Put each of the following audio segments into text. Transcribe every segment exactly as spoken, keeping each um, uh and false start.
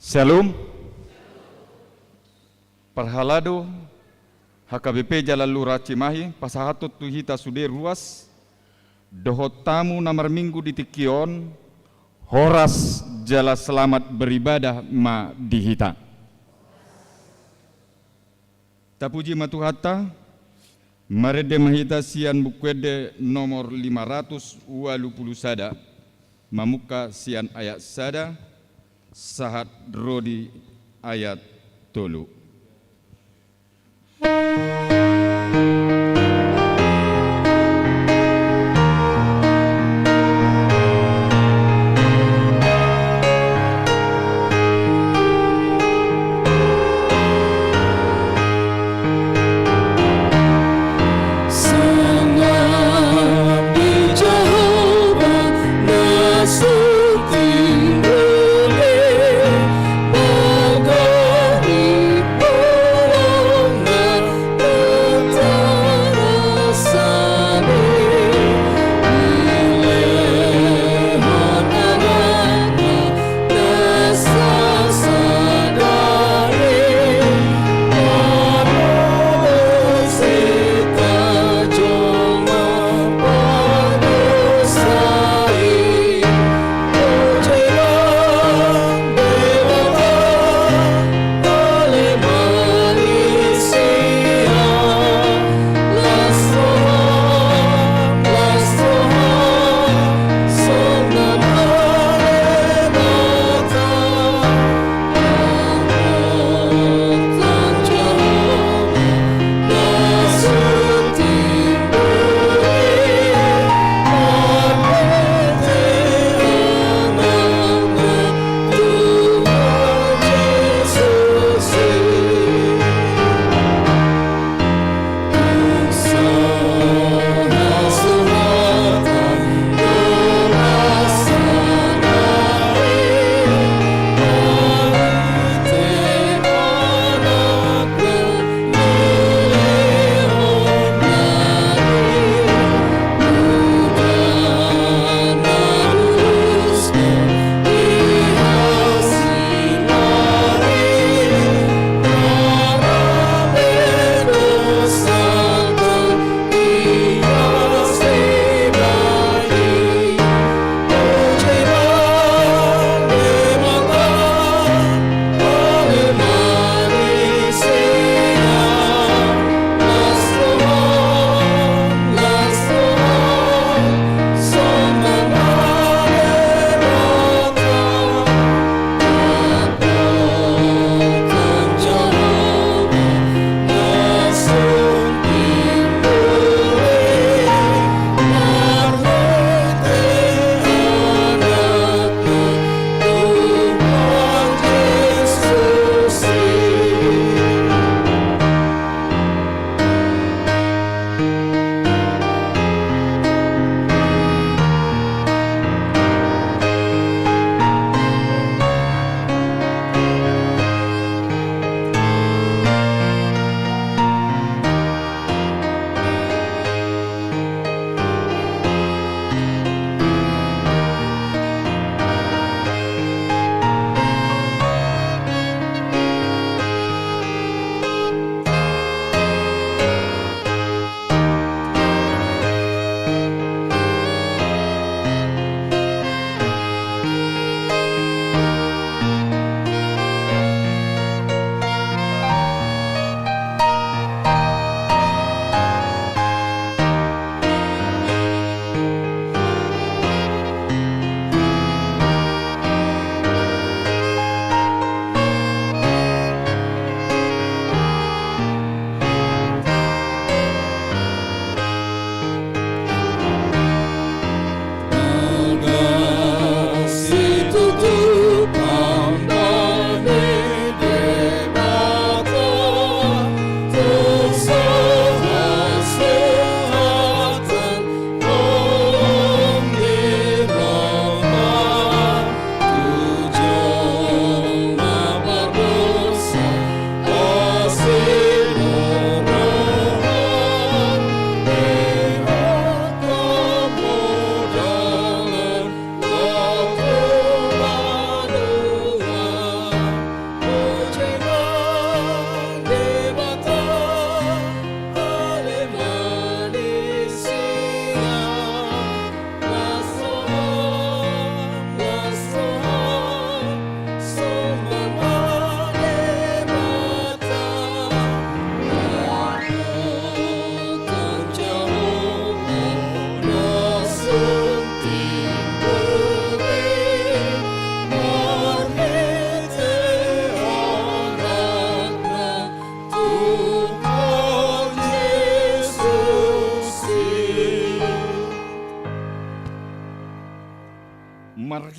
Syalom. Parhalado H K B P Jalan Lurah Cimahi, pasahathon tu hita sude ruas dohot tamu na marminggu di tingki on, horas jala selamat beribadah ma di hita. Tapuji ma Tuhanta. Marende ma hita sian Buku Ende nomor lima ratus ualu pulu sada, mamungka sian ayat sada sahat ro di ayat tolu.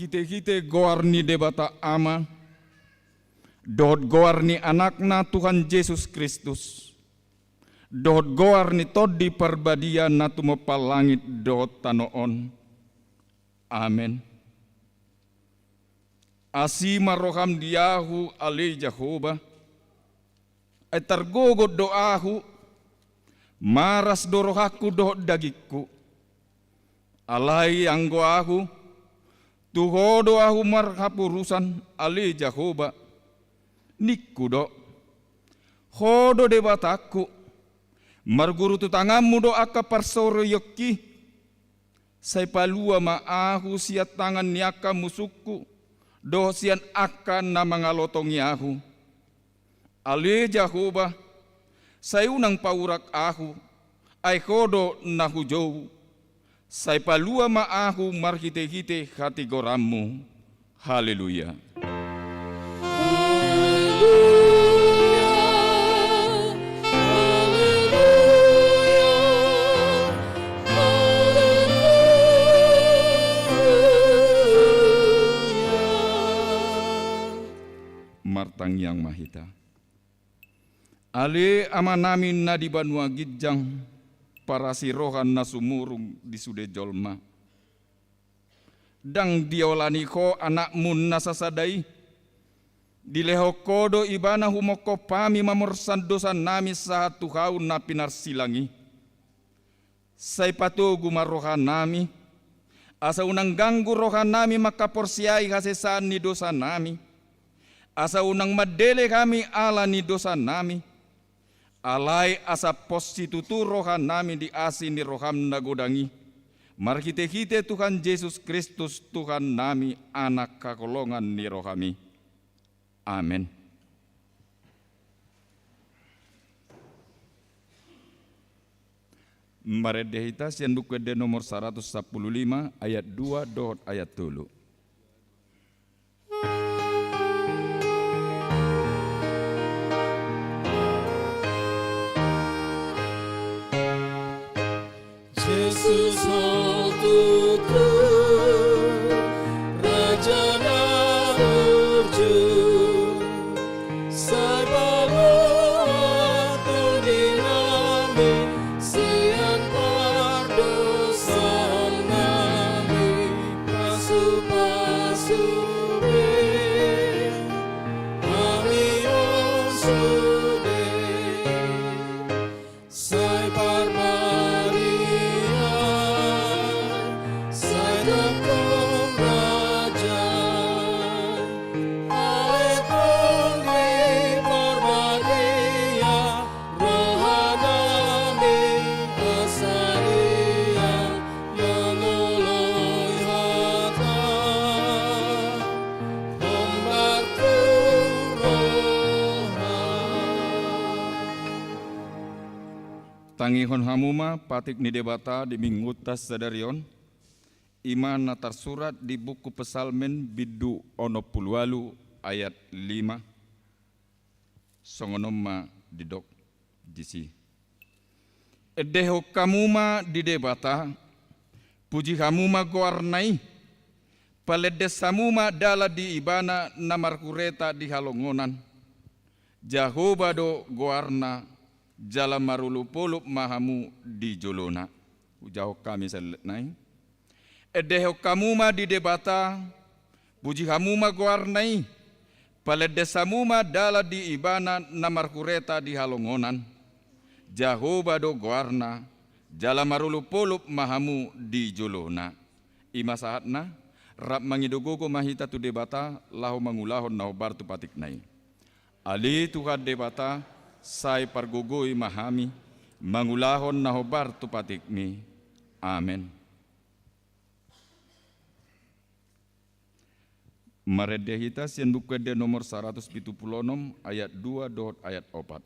Marhitehite goar ni Debata Ama, dohot goar ni Anakna Tuhan Jesus Kristus, dohot goar ni Tondi Parbadia na tumompa langit dohot tano on. Amen. Asi ma roham di ahu, ale Jahowa, ai targogot do ahu, maras do rohangku dohot dagingku. Alai anggo ahu, tu Ho do ahu marhaporusan, ale Jahowa, ningku do. Ho do Debatangku, marguru tu tanganmu do angka parsorionki. Sai palua ma ahu sian tangan ni angka musungku, dohot sian angka na mangalotongi ahu. Ale Jahowa, sai unang paurak ahu, ai Ho do na hujou. Sai palua ma ahu marhitehite hatigoranmu. Haleluya. Haleluya, haleluya, haleluya. Martangiang ma hita. Ale Amanami na di banua ginjang, parasi roha na sumurung di sude jolma. Ndang diolani Ho Anakmu na sasada i. Dilehon Ho do Ibana humongkop hami mamorsan dosanami sahat tu hau na pinarsilang i. Sai patogu ma rohanami, asa unang ganggu rohanami mangkaporseai hasesaan ni dosanami, asa unang mandele hami ala ni dosanami, alai asa pos situtu rohanami di asi ni roham na godang i, marhitehite Tuhan Jesus Kristus Tuhannami, Anak haholongan ni roham i. Amen. Marende hita sian Buku Ende nomor saratus sampulu lima, ayat dua dohot ayat tolu. Jesus, Ho tutu Raja na burju, sai palua tondi nami sian pardosaonnami, pasupasu be hami on sude. Sai parbadiaan, sai tongtong raja, ale Tondi Parbadia, rohanami pasadia mangoloi hata hombar tu roha. Tangihon hamu ma patik ni Debata di Minggunta sadari on, i ma na tarsurat di Buku Psalmen bindu onom pulu ualu ayat lima. Songon on ma didok disi. Endehon hamu ma di Debata, puji hamu ma goarna i, palendes hamu ma dalan di Ibana na marhureta di halongonan. Jahowa do goarna, jala marolopolop ma hamu di jolona. Hujahahon hami sellet nai. Endehon hamu ma di Debata, puji hamu ma goarna i, palendes hamu ma dalan di Ibana na marhureta di halongonan. Jahowa do goarna, jala marolopolop ma hamu di jolona. I ma sahatna, rap mangido gogo ma hita tu Debata, laho mangulahon na hombar tu patikna i. Ale Tuhan Debata, sai pargogoi ma hami, mangulahon na hombar tu patikmi. Amen. Marende hita sian Buku Ende nomor saratus pitu pulu onom ayat dua dohot ayat opat.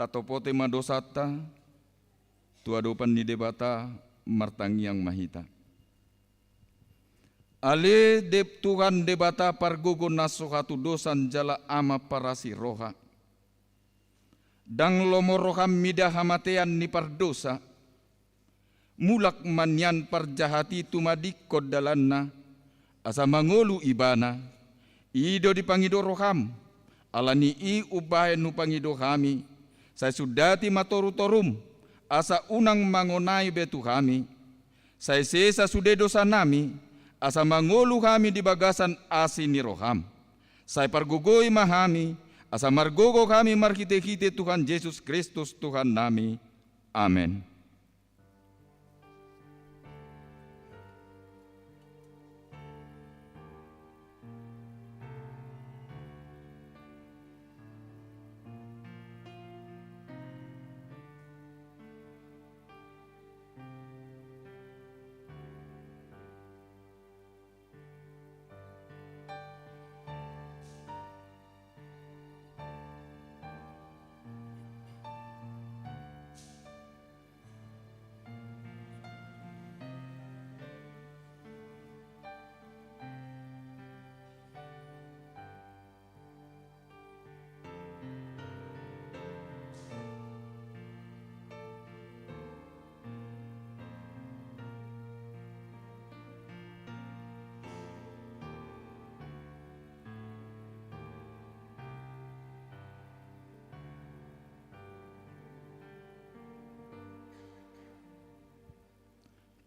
Tatopote ma dosanta tu adopan ni Debata, martangiang ma hita. Ale Deb-, Tuhan Debata pargogo na so hatudosan jala Ama parasi roha. Ndang lomo roham mida hamatean ni pardosa. Mulak ma nian parjahat i tumadingkon dalanna, asa mangolu ibana. I do dipangido roham, ala ni i umbahen hupangido hami, sai sundati ma torutorum, asa unang mangonai be tu hami. Sai sesa sude dosanami, asa mangolu hami di bagasan asi ni roham. Sai pargogoi ma hami, asa margogo hami marhitehite Tuhan Jesus Kristus Tuhannami. Amen.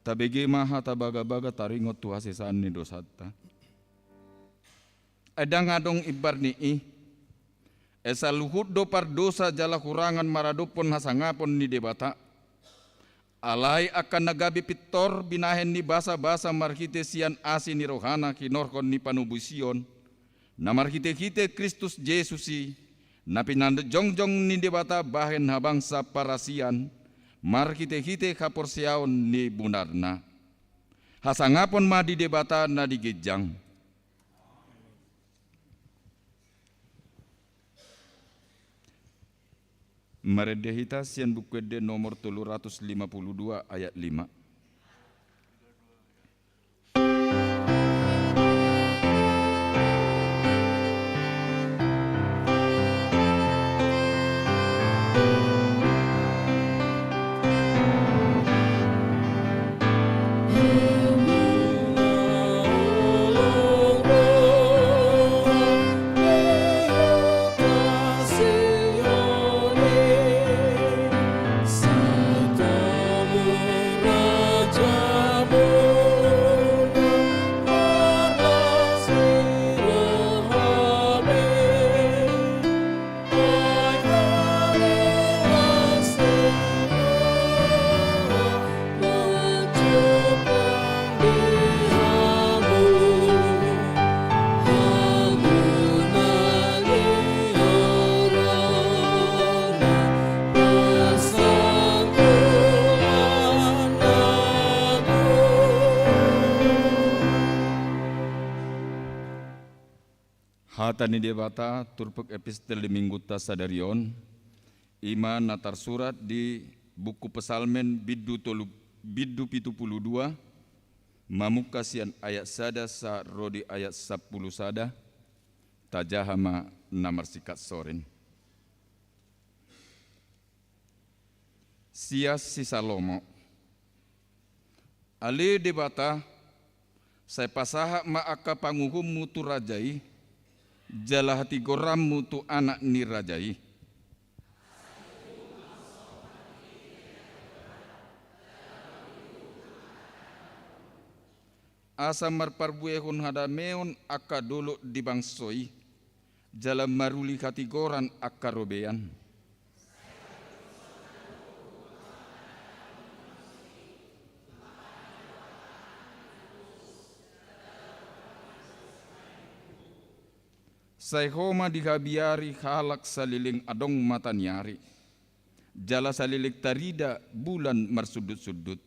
Tabege ma hata bagabaga taringot tu hasesaan ni dosanta. Ai ndang adong imbar ni i. Ai saluhut do pardosa jala hurangan maradophon hasangapon ni Debata. Alai angka na gabe pintor binahen ni basabasa marhite sian asi ni rohana hinorhon ni panobusion, na marhitehite Kristus Jesus i, na pinajongjong ni Debata bahen habangsa parasian, marhitehite haporseaon ni bunarna. Hasangapon ma di Debata na di ginjang. Marende hita sian Buku Ende nomor tolu ratus lima puluh dua ayat lima. Hata ni Debata turpuk epistel di minggunta sadari on, i ma na tarsurat di Buku Psalmen bindu tolu, bindu pitu pulu dua, mamungka sian ayat sada sahat ro di ayat sampulu sada, tajaha ma na marsingkat sorin. Sian si Salomo. Ale Debata, sai pasahat ma angka panguhummu tu raja i, jala hatigoranmu tu anak ni raja i. asa marparbuehon hadameon angka dolok di bangso i, jala maruli hatigoran angka robean. Sai Ho ma dihabiari halak saleleng adong mataniari, jala saleleng tarida bulan marsundutsundut.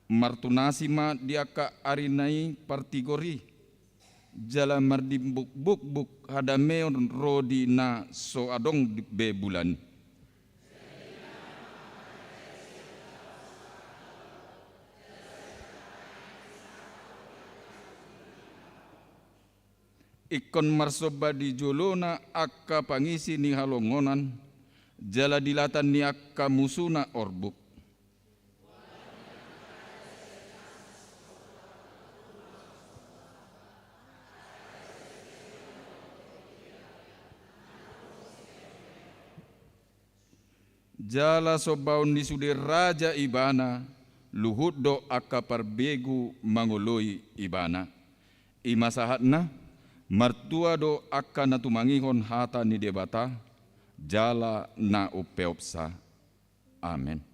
Martunasi ma di angka arina i partigor i, jala mardimbuk bukbuk hadameon ro di na so adong be bulan. Ingkon marsomba di jolona angka pangisi ni halongonan, jala di latan ni angka musuna orbuk. Jala sombaon ni sude raja ibana, luhut do angka parbegu mangoloi ibana. I ma sahatna, martua do angka na tumangihon hata ni Debata, jala na umpeopsa. Amen.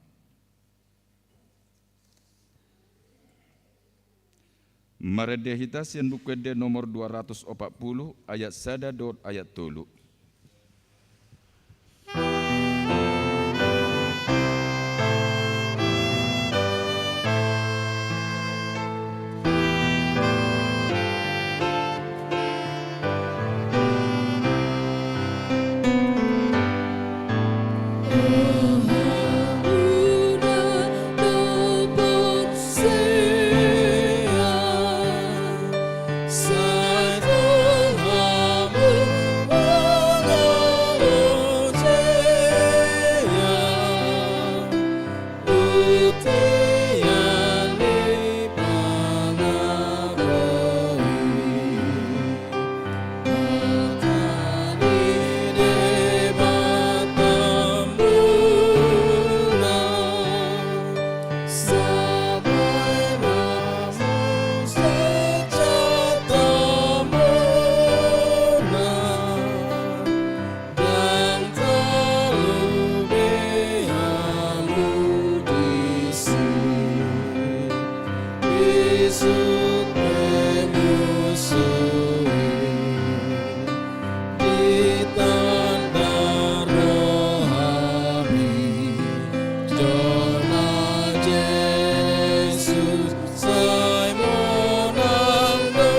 Marende hita sian Buku Ende nomor dua ratus opat puluh, ayat sada dohot ayat tolu. Ndang talu be hamu disi, isuk pe musu i, ditanda rohami jolma Jesus. Sai monang do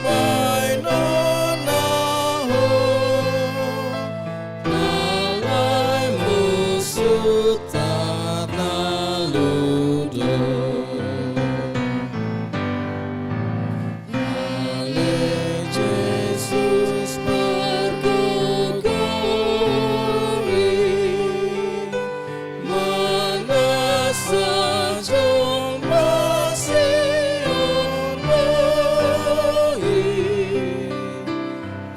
baenonna ho, alai musuta talu do. Ale Jesus pargogoi, manasa jolma sian boi,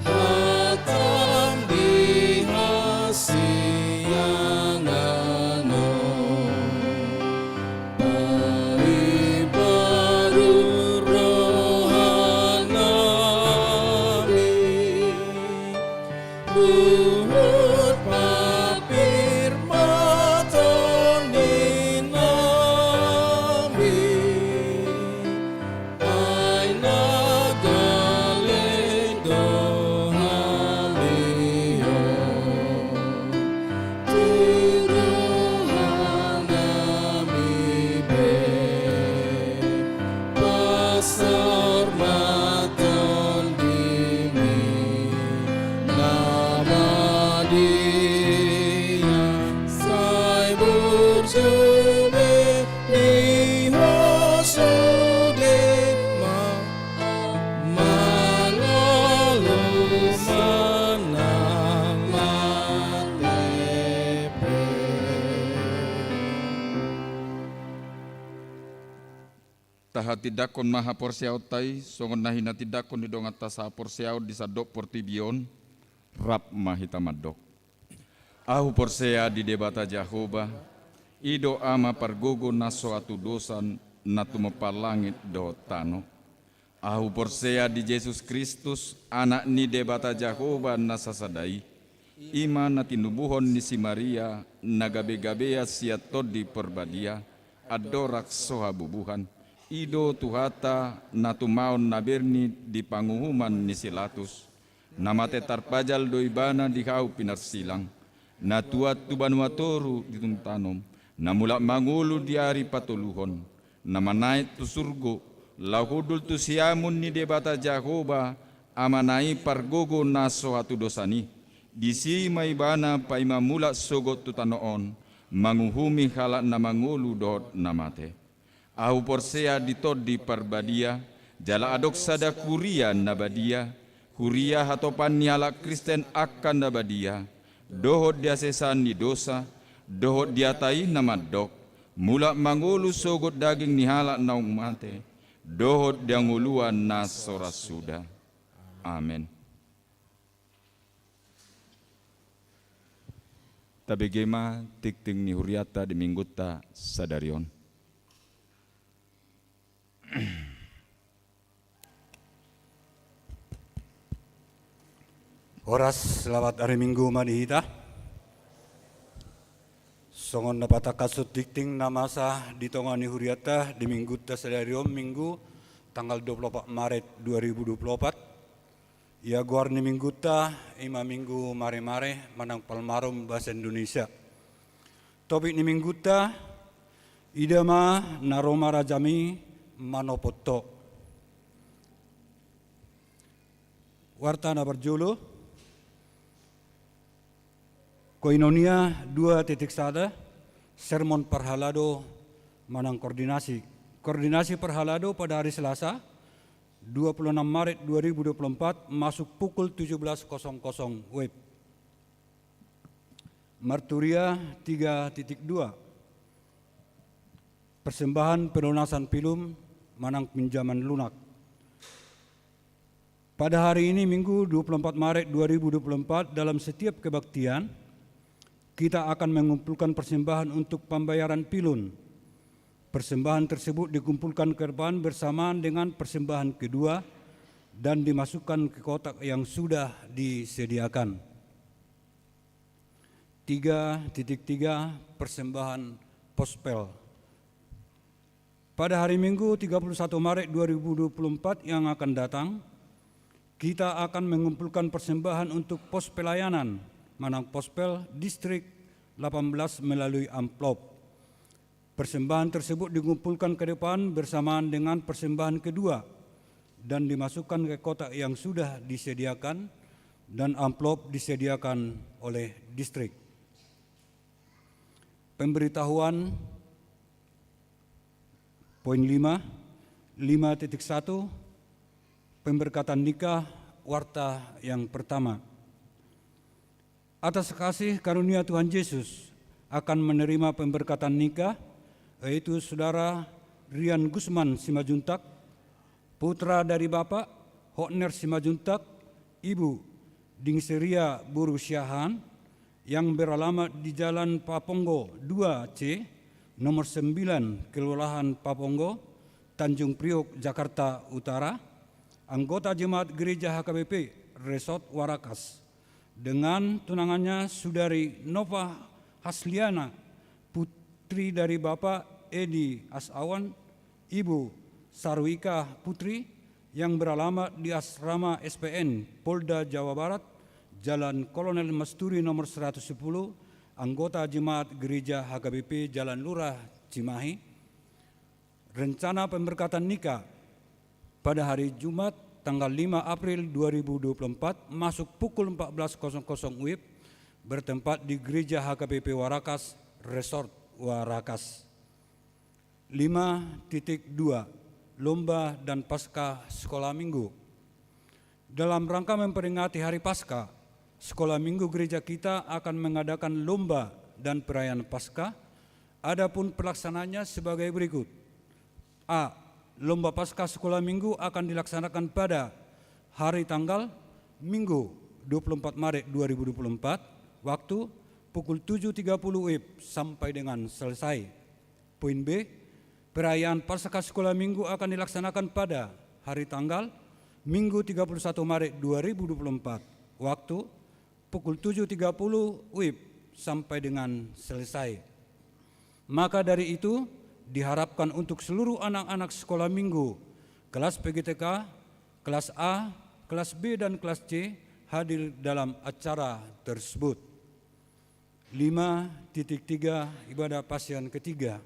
hatam di hasiangan on. Paibaru rohanami, luhut papirma tondinami, ai na gale do hami on. Tu rohanami be, pasaor ma tondimi na badia, sai burju be di ho sude ma, mangolu manang mate pe. Tahatindangkon ma haporseaonta i, songon na hinatindangkon ni donganta sahaporseaon di sandok portibi on, rap ma hita mandok. Ahu porsea di Debata Jahowa, i do Ama pargogo na so hatudosan, na tumompa langit dohot tano. Ahu porsea di Jesus Kristus, Anak ni Debata Jahowa na sasada i, i ma na tinubuhon ni si Maria, na gabe-gabean sian Tondi Parbadia, andorang so habubuhan, i do Tuhanta na tumaon na berni di panguhuman ni si Latus, na mate tarpajal do ibana di hau pinarsilang, na tuat tu banua toru di tung tanom, na mulak mangolu di ari patoluhon, na manaek tu surgo, laho hundul tu siamun ni Debata Jahowa, Amana i pargogo na so hatudosan i, disi ma ibana paima mulak sogot tu tano on, manguhumi halak na mangolu dohot na mate. Ahu porsea di Tondi Parbadia, jala adong sada huria na badia, huria hatopan ni halak Kristen angka na badia, dohot di hasesaan ni dosa, dohot di hata i na mandok, mulak mangolu sogot daging ni halak naung mate, dohot di hangoluan na so ra suda. Amen. Tabege ma tingting ni hurianta di Minggunta sadari on. Horas, selamat hari Minggu ma di hita. Songon na patangkashon tingting na masa di tonga ni hurianta di Minggunta sadari on, Minggu tanggal dua puluh empat Maret dua ribu dua puluh empat. Ia goar ni Minggunta, i ma Minggu Maremare manang Palmarum bahasa Indonesia. Topik ni Minggunta, ida ma na ro ma rajami manopot ho. Warta na parjolo, Koinonia dua titik sada, sermon parhalado manang koordinasi. Koordinasi parhalado pada hari Selasa, dua puluh enam Maret dua ribu dua puluh empat, masuk pukul tujuh belas kosong kosong W I B. Marturia tiga titik dua, persembahan pelunasan pilun manang pinjaman lunak. Pada hari ini, Minggu dua puluh empat Maret dua ribu dua puluh empat, dalam setiap kebaktian, kita akan mengumpulkan persembahan untuk pembayaran pilun. Persembahan tersebut dikumpulkan ke depan bersamaan dengan persembahan kedua dan dimasukkan ke kotak yang sudah disediakan. Tiga titik tiga, persembahan pospel. Pada hari Minggu tiga puluh satu Maret dua ribu dua puluh empat yang akan datang, kita akan mengumpulkan persembahan untuk pos pelayanan manang pospel distrik delapan belas melalui amplop. Persembahan tersebut dikumpulkan ke depan bersamaan dengan persembahan kedua dan dimasukkan ke kotak yang sudah disediakan dan amplop disediakan oleh distrik. Pemberitahuan poin lima, lima titik satu, pemberkatan nikah, warta yang pertama. Atas kasih karunia Tuhan Yesus akan menerima pemberkatan nikah, yaitu Saudara Rian Gusman Simanjuntak, putra dari Bapak Hotner Simanjuntak, Ibu Dingseria Boru Siahaan, yang beralamat di Jalan Paponggo dua C, nomor sembilan, Kelurahan Paponggo, Tanjung Priok, Jakarta Utara, anggota jemaat gereja H K B P Resort Warakas, dengan tunangannya Saudari Nova Hasliana, putri dari Bapak Edi Asawan, Ibu Sarwika Putri, yang beralamat di Asrama S P N Polda Jawa Barat, Jalan Kolonel Masturi nomor seratus sepuluh, anggota jemaat gereja H K B P Jalan Lurah Cimahi. Rencana pemberkatan nikah pada hari Jumat tanggal lima April dua ribu dua puluh empat masuk pukul empat belas kosong kosong W I B, bertempat di Gereja H K B P Warakas, Resort Warakas. Lima titik dua, lomba dan Paskah Sekolah Minggu. Dalam rangka memperingati Hari Paskah, Sekolah Minggu gereja kita akan mengadakan lomba dan perayaan Paskah. Adapun pelaksanaannya sebagai berikut. A. Lomba Paskah Sekolah Minggu akan dilaksanakan pada hari tanggal Minggu dua puluh empat Maret dua ribu dua puluh empat, waktu pukul tujuh tiga puluh W I B sampai dengan selesai. Poin B, perayaan Paskah Sekolah Minggu akan dilaksanakan pada hari tanggal Minggu tiga puluh satu Maret dua ribu dua puluh empat, waktu pukul tujuh tiga puluh W I B sampai dengan selesai. Maka dari itu, diharapkan untuk seluruh anak-anak sekolah minggu, kelas P G T K, kelas A, kelas B, dan kelas C hadir dalam acara tersebut. Lima titik tiga, ibadah Pasian ketiga.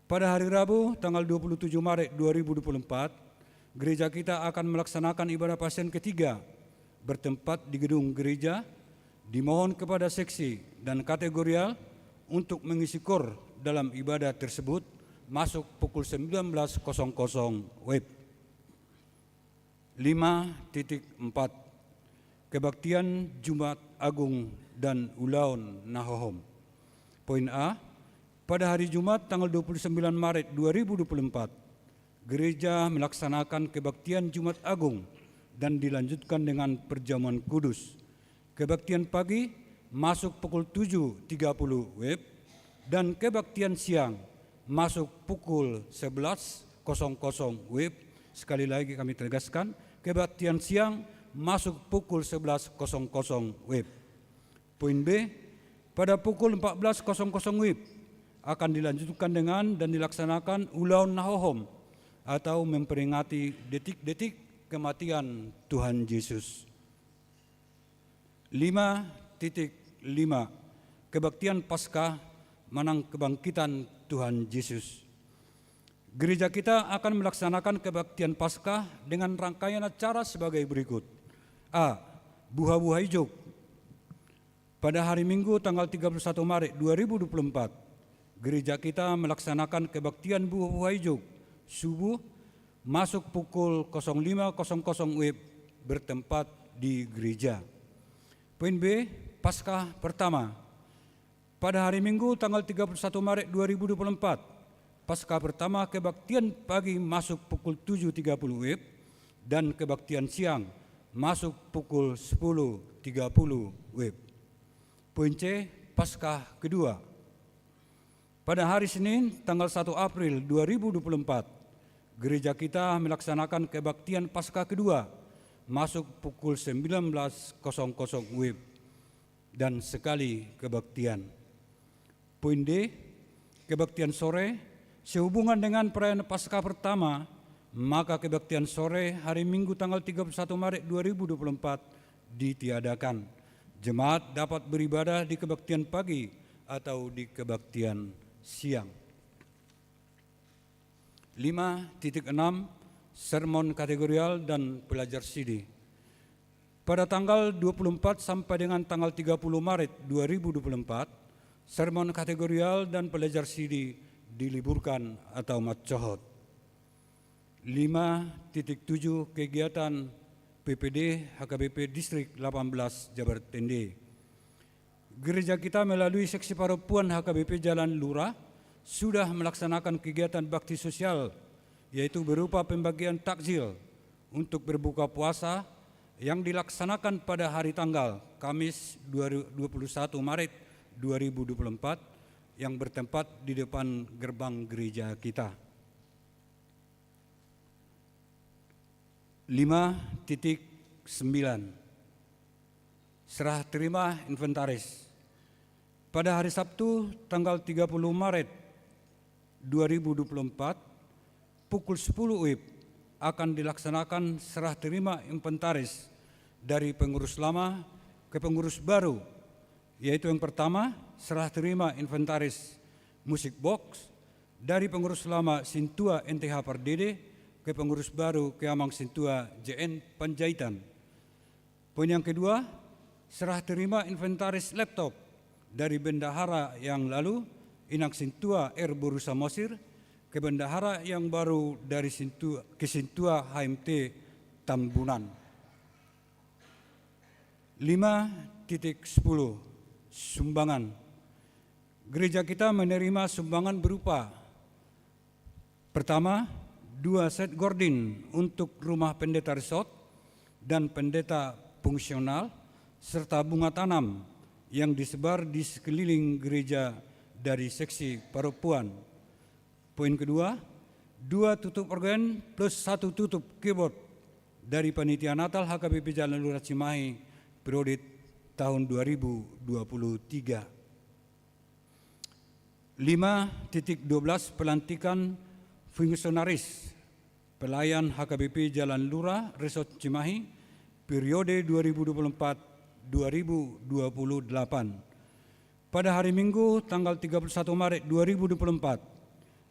Pada hari Rabu, tanggal dua puluh tujuh Maret dua ribu dua puluh empat, gereja kita akan melaksanakan ibadah Pasian ketiga, bertempat di gedung gereja. Dimohon kepada seksi dan kategorial untuk mengisi kor dalam ibadah tersebut, masuk pukul sembilan belas kosong kosong W I B. Lima titik empat, kebaktian Jumat Agung dan ulaon na hohom. Poin A, pada hari Jumat tanggal dua puluh sembilan Maret dua ribu dua puluh empat, gereja melaksanakan kebaktian Jumat Agung dan dilanjutkan dengan perjamuan kudus. Kebaktian pagi masuk pukul tujuh tiga puluh W I B dan kebaktian siang masuk pukul sebelas kosong kosong W I B. Sekali lagi kami tegaskan, kebaktian siang masuk pukul sebelas kosong kosong W I B. Poin B, pada pukul empat belas kosong kosong W I B akan dilanjutkan dengan dan dilaksanakan ulaon na hohom atau memperingati detik-detik kematian Tuhan Yesus. Lima titik lima, kebaktian Paskah manang kebangkitan Tuhan Yesus. Gereja kita akan melaksanakan kebaktian Paskah dengan rangkaian acara sebagai berikut. A, buha-buha ijuk. Pada hari Minggu tanggal tiga puluh satu Maret dua ribu dua puluh empat, gereja kita melaksanakan kebaktian buha-buha ijuk subuh masuk pukul kosong lima kosong kosong W I B bertempat di gereja. Poin B, Paskah pertama. Pada hari Minggu tanggal tiga puluh satu Maret dua ribu dua puluh empat, Paskah pertama kebaktian pagi masuk pukul tujuh tiga puluh W I B dan kebaktian siang masuk pukul sepuluh tiga puluh W I B. Poin C, Paskah kedua. Pada hari Senin, tanggal satu April dua ribu dua puluh empat, gereja kita melaksanakan kebaktian Paskah kedua, masuk pukul sembilan belas kosong kosong W I B, dan sekali kebaktian. Poin D, kebaktian sore, sehubungan dengan perayaan Paskah pertama, maka kebaktian sore hari Minggu tanggal tiga puluh satu Maret dua ribu dua puluh empat ditiadakan. Jemaat dapat beribadah di kebaktian pagi atau di kebaktian siang. Lima titik enam, sermon kategorial dan pelajar sidi. Pada tanggal dua puluh empat sampai dengan tanggal tiga puluh Maret dua ribu dua puluh empat, sermon kategorial dan pelajar sidi diliburkan atau mancohot. Lima titik tujuh, kegiatan P P D H K B P Distrik delapan belas Jabar Tende. Gereja kita melalui Seksi Parompuan H K B P Jalan Lura sudah melaksanakan kegiatan bakti sosial, yaitu berupa pembagian takjil untuk berbuka puasa yang dilaksanakan pada hari tanggal Kamis dua puluh satu Maret dua ribu dua puluh empat yang bertempat di depan gerbang gereja kita. Lima titik sembilan. Serah terima inventaris. Pada hari Sabtu, tanggal tiga puluh Maret dua ribu dua puluh empat, pukul sepuluh W I B, akan dilaksanakan serah terima inventaris dari pengurus lama ke pengurus baru, yaitu yang pertama, serah terima inventaris musik box dari pengurus lama Sintua N T H Pardede ke pengurus baru Keamang Sintua J N Panjaitan. Poin yang kedua, serah terima inventaris laptop dari bendahara yang lalu, Inang Sintua R Boru Samosir, ke bendahara yang baru dari Sintua, ke Sintua H M T Tambunan. Lima titik sepuluh, sumbangan. Gereja kita menerima sumbangan berupa, pertama, dua set gordin untuk rumah pendeta resort dan pendeta fungsional, serta bunga tanam yang disebar di sekeliling gereja dari seksi parompuan. Poin kedua, dua tutup organ plus satu tutup keyboard dari Panitia Natal H K B P Jalan Lurah Cimahi periode tahun dua ribu dua puluh tiga. Lima titik dua belas, pelantikan fungsionaris pelayan H K B P Jalan Lurah Resort Cimahi periode dua ribu dua puluh empat dua ribu dua puluh delapan. Pada hari Minggu, tanggal tiga puluh satu Maret dua ribu dua puluh empat,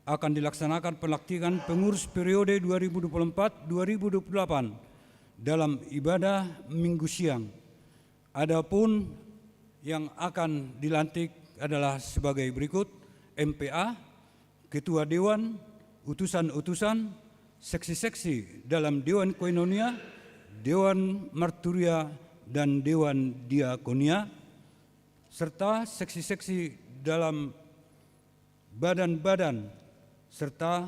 akan dilaksanakan pelantikan pengurus periode dua ribu dua puluh empat dua ribu dua puluh delapan dalam ibadah Minggu siang. Adapun yang akan dilantik adalah sebagai berikut: M P A, ketua dewan, utusan-utusan, seksi-seksi dalam dewan koinonia, dewan marturia, dan dewan diakonia, serta seksi-seksi dalam badan-badan, serta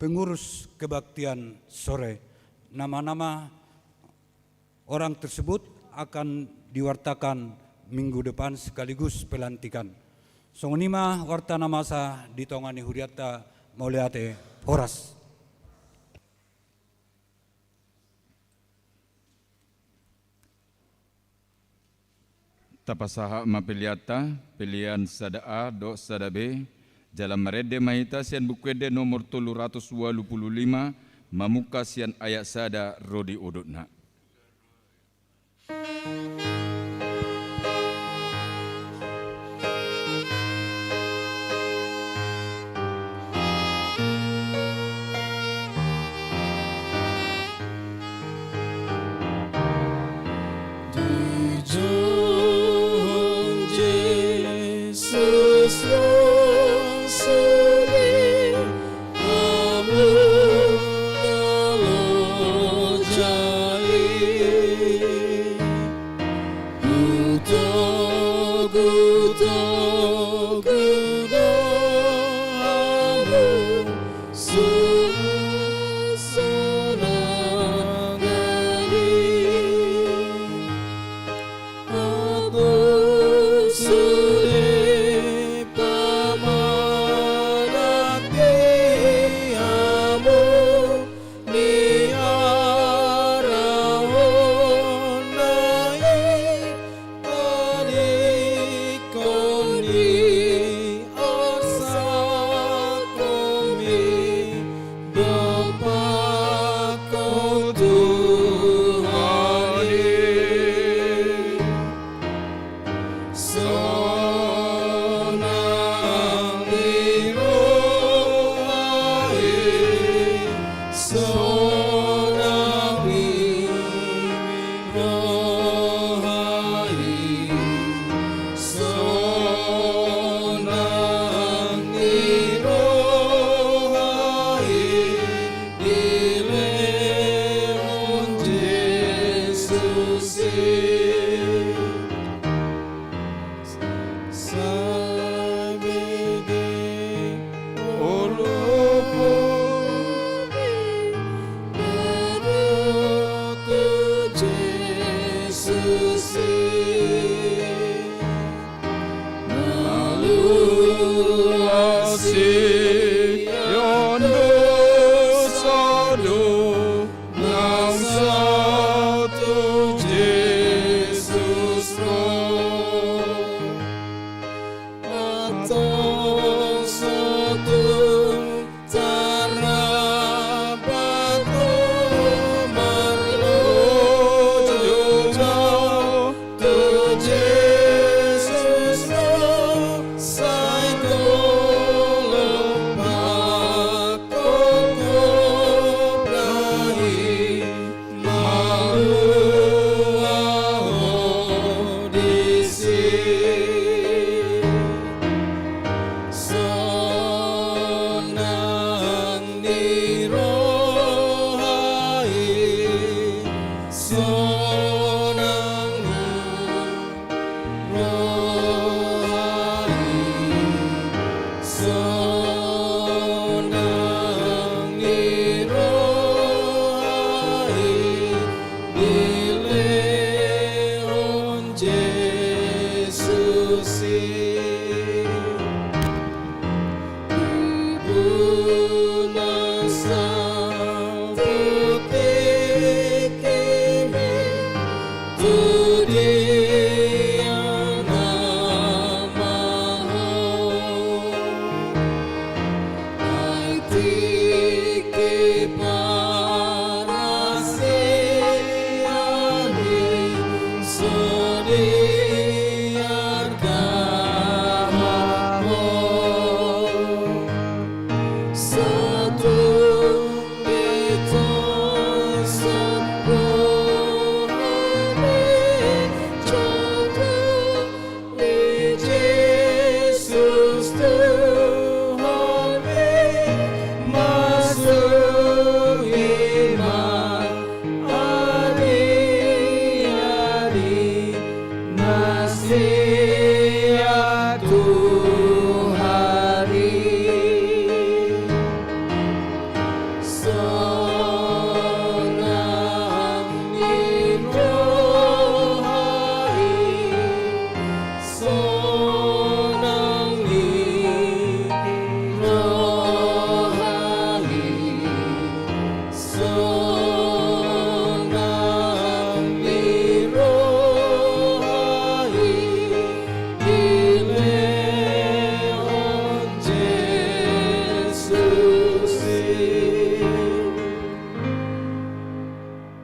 pengurus kebaktian sore. Nama-nama orang tersebut akan diwartakan minggu depan sekaligus pelantikan. Songon i ma warta na masa di tonga ni hurianta. Mauliate, horas. Tapasahat ma peleanta, pelean sada A dohot sada B, jala marende ma hita sian Buku Ende nomor tolu ratus ualu pulu lima, mamungka sian ayat sada ro di ondutna.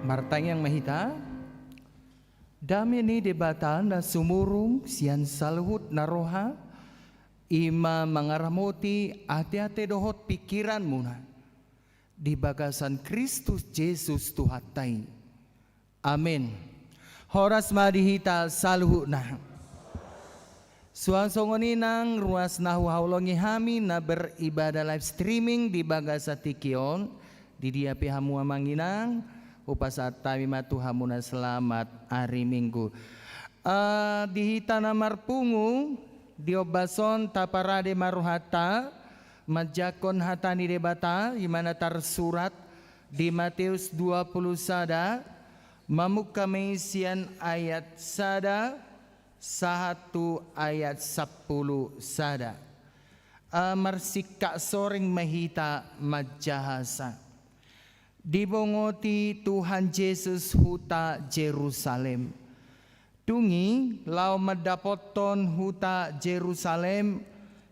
Martangiang ma hita. Dame ni Debata na sumurung sian saluhut na roha, i ma mangaramoti ateate dohot pingkiranmuna di bagasan Kristus Jesus Tuhanta i. Amen. Horas ma di hita saluhutna. Suang songon i nang ruas na huhaholongi hami na beribadah live streaming di bagasan tingki on, di dia pe hamu amang inang, hupasahat hami ma tu hamu na selamat ari Minggu. Eh, di hita na marpungu, di ombas on taparade ma rohanta, manjangkon hata ni Debata, i ma na tarsurat di Mateus dua puluh sada, mamungka ma i sian ayat sada sahat tu ayat sampulu sada. Eh, marsingkat soreng ma hita manjahasa. Dibongoti Tuhan Jesus huta Jerusalem. Dung i laho mandapothon huta Jerusalem,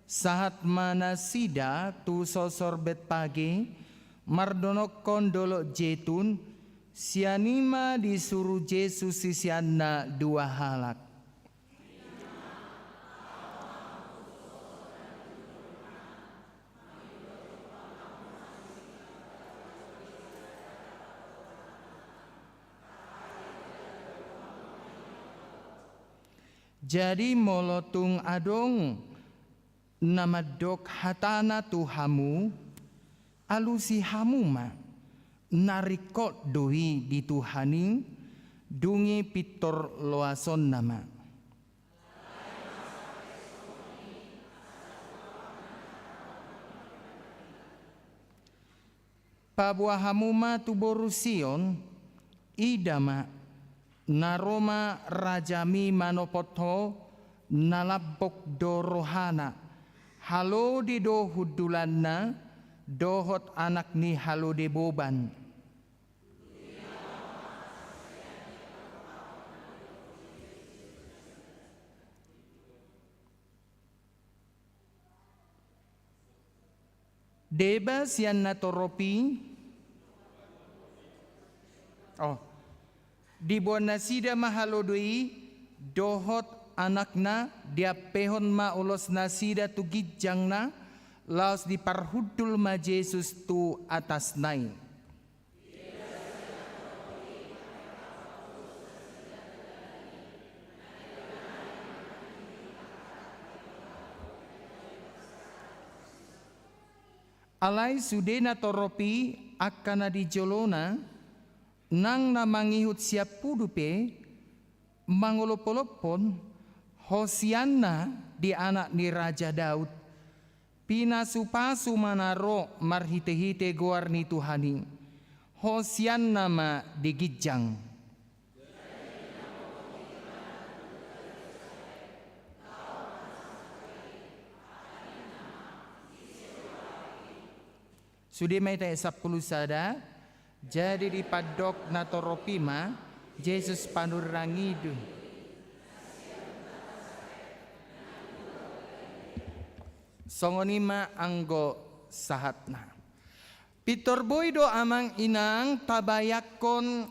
sahat ma nasida tu sosor Betpage, mardonokkon dolok Jetun, sian i ma disuru Jesus siseanna dua halak. Jadi molo tung adong na mandok hatana tu hamu, alusi hamu ma, na ringkot do i di Tuhan i, dung i pintor loasonna ma. Paboa hamu ma tu boru Sion, ida ma, na ro ma rajami manopot ho, na lambok do rohana, halode do hundulanna, dohot anak ni halode boban. Deba sian natorop i. Oh. Diboan nasida ma halode i, dohot anakna, diampehon ma ulos nasida tu ginjangna, laos diparhundul ma Jesus tu atasna i. Alai sude natorop i angka na di jolona, nang na mangihut sian pudu pe, mangolopolophon, Hosianna di anak ni Raja Daud, pinasupasu ma na ro marhitehite goar ni Tuhan i, Hosianna ma di ginjang. Sude ma i tu ayat sampulu sada. Jadi dipandok natorop i ma, Jesus panurang i do. Songon i ma anggo sahatna. Pintor boi do amang inang tabayangkon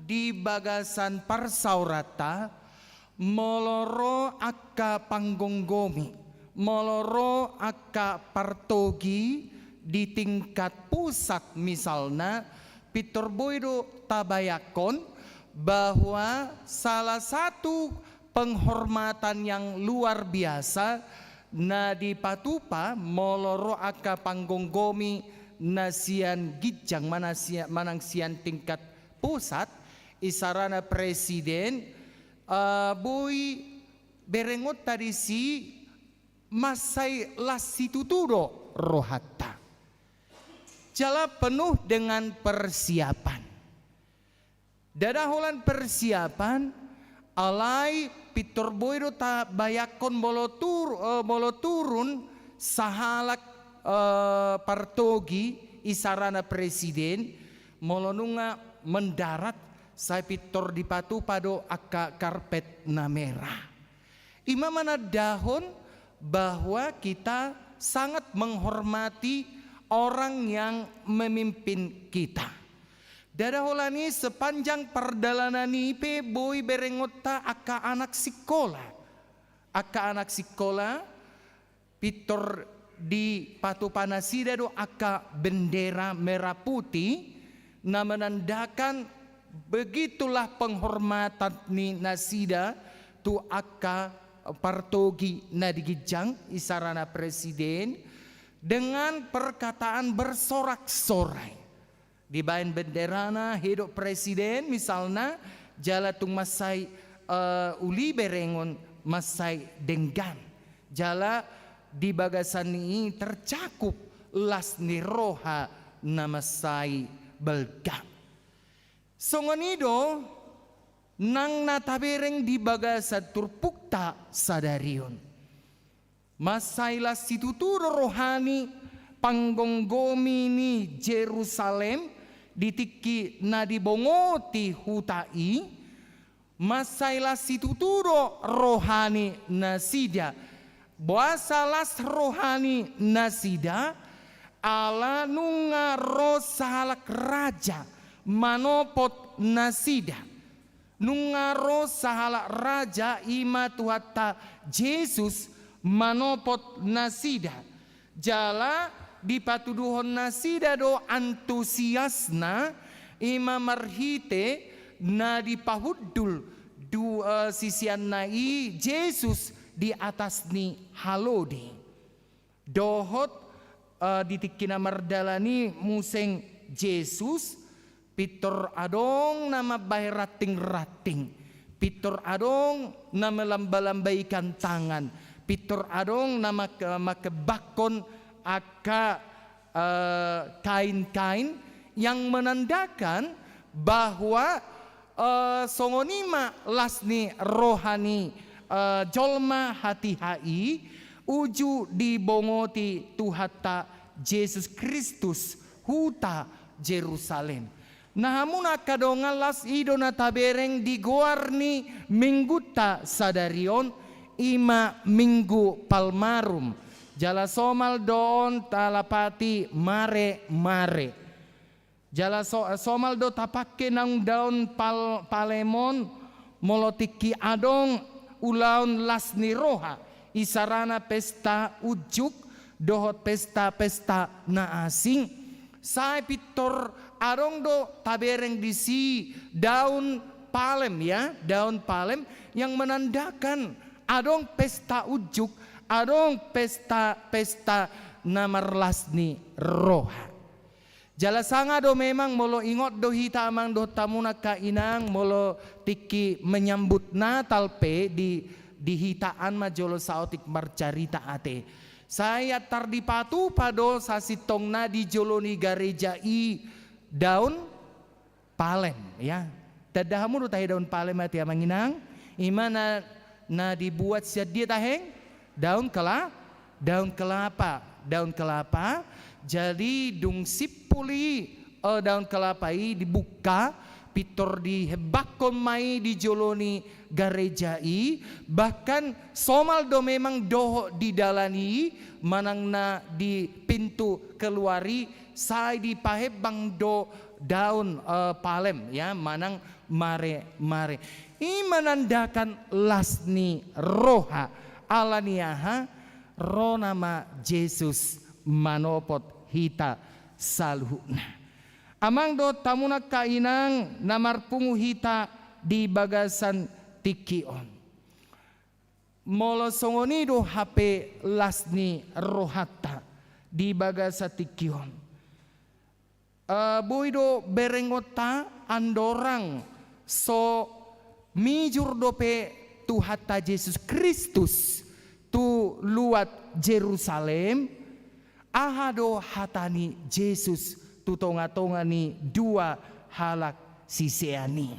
di bagasan parsaoranta, molo ro angka panggomgomi, molo ro angka partogi di tingkat pusat misalna, pintor boi do tabayangkon bahwa salah satu penghormatan yang luar biasa na dipatupa molo ro angka panggomgomi na sian ginjang, mana sia-, manang sian tingkat pusat, isarana presiden, eh, boi berengonta disi mansai las situtu do rohanta. Jala penuh dengan persiapan. Ndada holan persiapan, alai pintor boi do tabayangkon molo tur-, eh, molo turun sahalak, eh, partogi isarana presiden, molo nunga mendarat sai pintor dipatupa do angka karpet na merah. I ma manandahon bahwa kita sangat menghormati orang yang memimpin kita. Ndada holan i sepanjang pardalanan i pe boi berengonta angka anak sikola. Angka anak sikola, pintor dipatupa nasida do angka bendera merah putih, na menandakan begitulah penghormatan ni nasida tu angka partogi na di ginjang isarana presiden, dengan perkataan bersorak-sorai. Dibaen benderana hudok presiden misalna, jala tung mansai, eh, uli berengon mansai denggan. Jala di bagasan ni i tercakup las ni roha na mansai balga. Songon i do nang na tabereng di bagasan turpukta sadari on. Mansai las situtu do roha ni panggomgomi ni Jerusalem di tingki na dibongoti huta i, mansai las situtu do roha ni nasida. Boasa las roha ni nasida? Ala nunga ro sahalak raja manopot nasida. Nunga ro sahalak raja, i ma Tuhanta Jesus manopot nasida. Jala dipatuduhon nasida do antusiasna, i ma marhite na dipahundul du-, eh, siseanna i Jesus di atas ni halode. Dohot, eh, di tingki na mardalan i muse Jesus, pintor adong na mambahen ranting-ranting, pintor adong na melamba-lambaikan tangan, pintor adong na mak-, makembakkon angka, eh, kain-kain yang menandakan bahwa Eh, songon i ma las ni roha ni, eh, jolma hatiha i, uju dibongoti Tuhanta Jesus Kristus huta Jerusalem. Na hamuna angka dongan, las i do na tabereng di goar ni minggunta sadari on, i ma Minggu Palmarum. Jala somal do on talapati mare-mare. Jala so-, somal do tapangke naung daon pal-, palem on, molo tingki adong ulaon las ni roha, isarana pesta unjuk, dohot pesta-pesta na asing. Sai pintor adong do tabereng disi daun palem, ya, daun palem yang menandakan adong pesta unjuk, adong pesta-pesta na marlas ni roha. Jala sanga do memang, molo ingot do hita amang dohot hamuna angka inang, molo tingki menyambut Natal pe di, di hita an ma jolo saotik marcarita ate. Sai antar dipatupa do sasintongna di jolo ni gareja i daun palem, ya. Tanda hamu do tahe daun palem ate amang inang? I ma na, na dibuat sian dia tahe? Daun kela-, daun kelapa, daun kelapa. Jadi dung simpul i, eh, daun kelapa i dibuka, Pintor dihembangkon ma i di jolo ni gareja i, bahkan somal do memang dohot di dalan i, manang na di pintu keluar i, sai dipahembang do daun, eh, palem, ya, manang mare-mare. I manandakan las ni roha, ala ni aha, ro nama Jesus manopot hita saluhutna. Amang dohot hamu angka inang na marpungu hita di bagasan tingki on. Molo songon i do hape las ni rohanta di bagasan tingki on. Eh, boi do berengonta andorang so mijur dope Tuhanta Jesus Kristus tu luat Jerusalem, aha do hata ni Jesus tu tonga-tonga ni dua halak sisean i.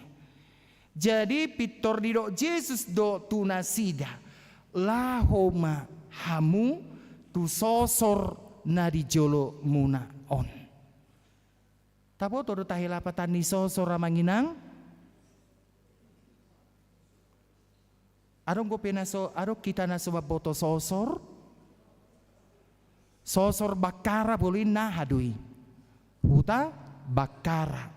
Jadi pintor didok Jesus do tu nasida, laho ma hamu tu sosor na di jolomuna on. Taboto do tahe lapatan ni sosor, amang inang? Adong dope na so, adong hita na so mamboto sosor? Sosor Bakkara, bolo i na aha do i? Huta Bakkara.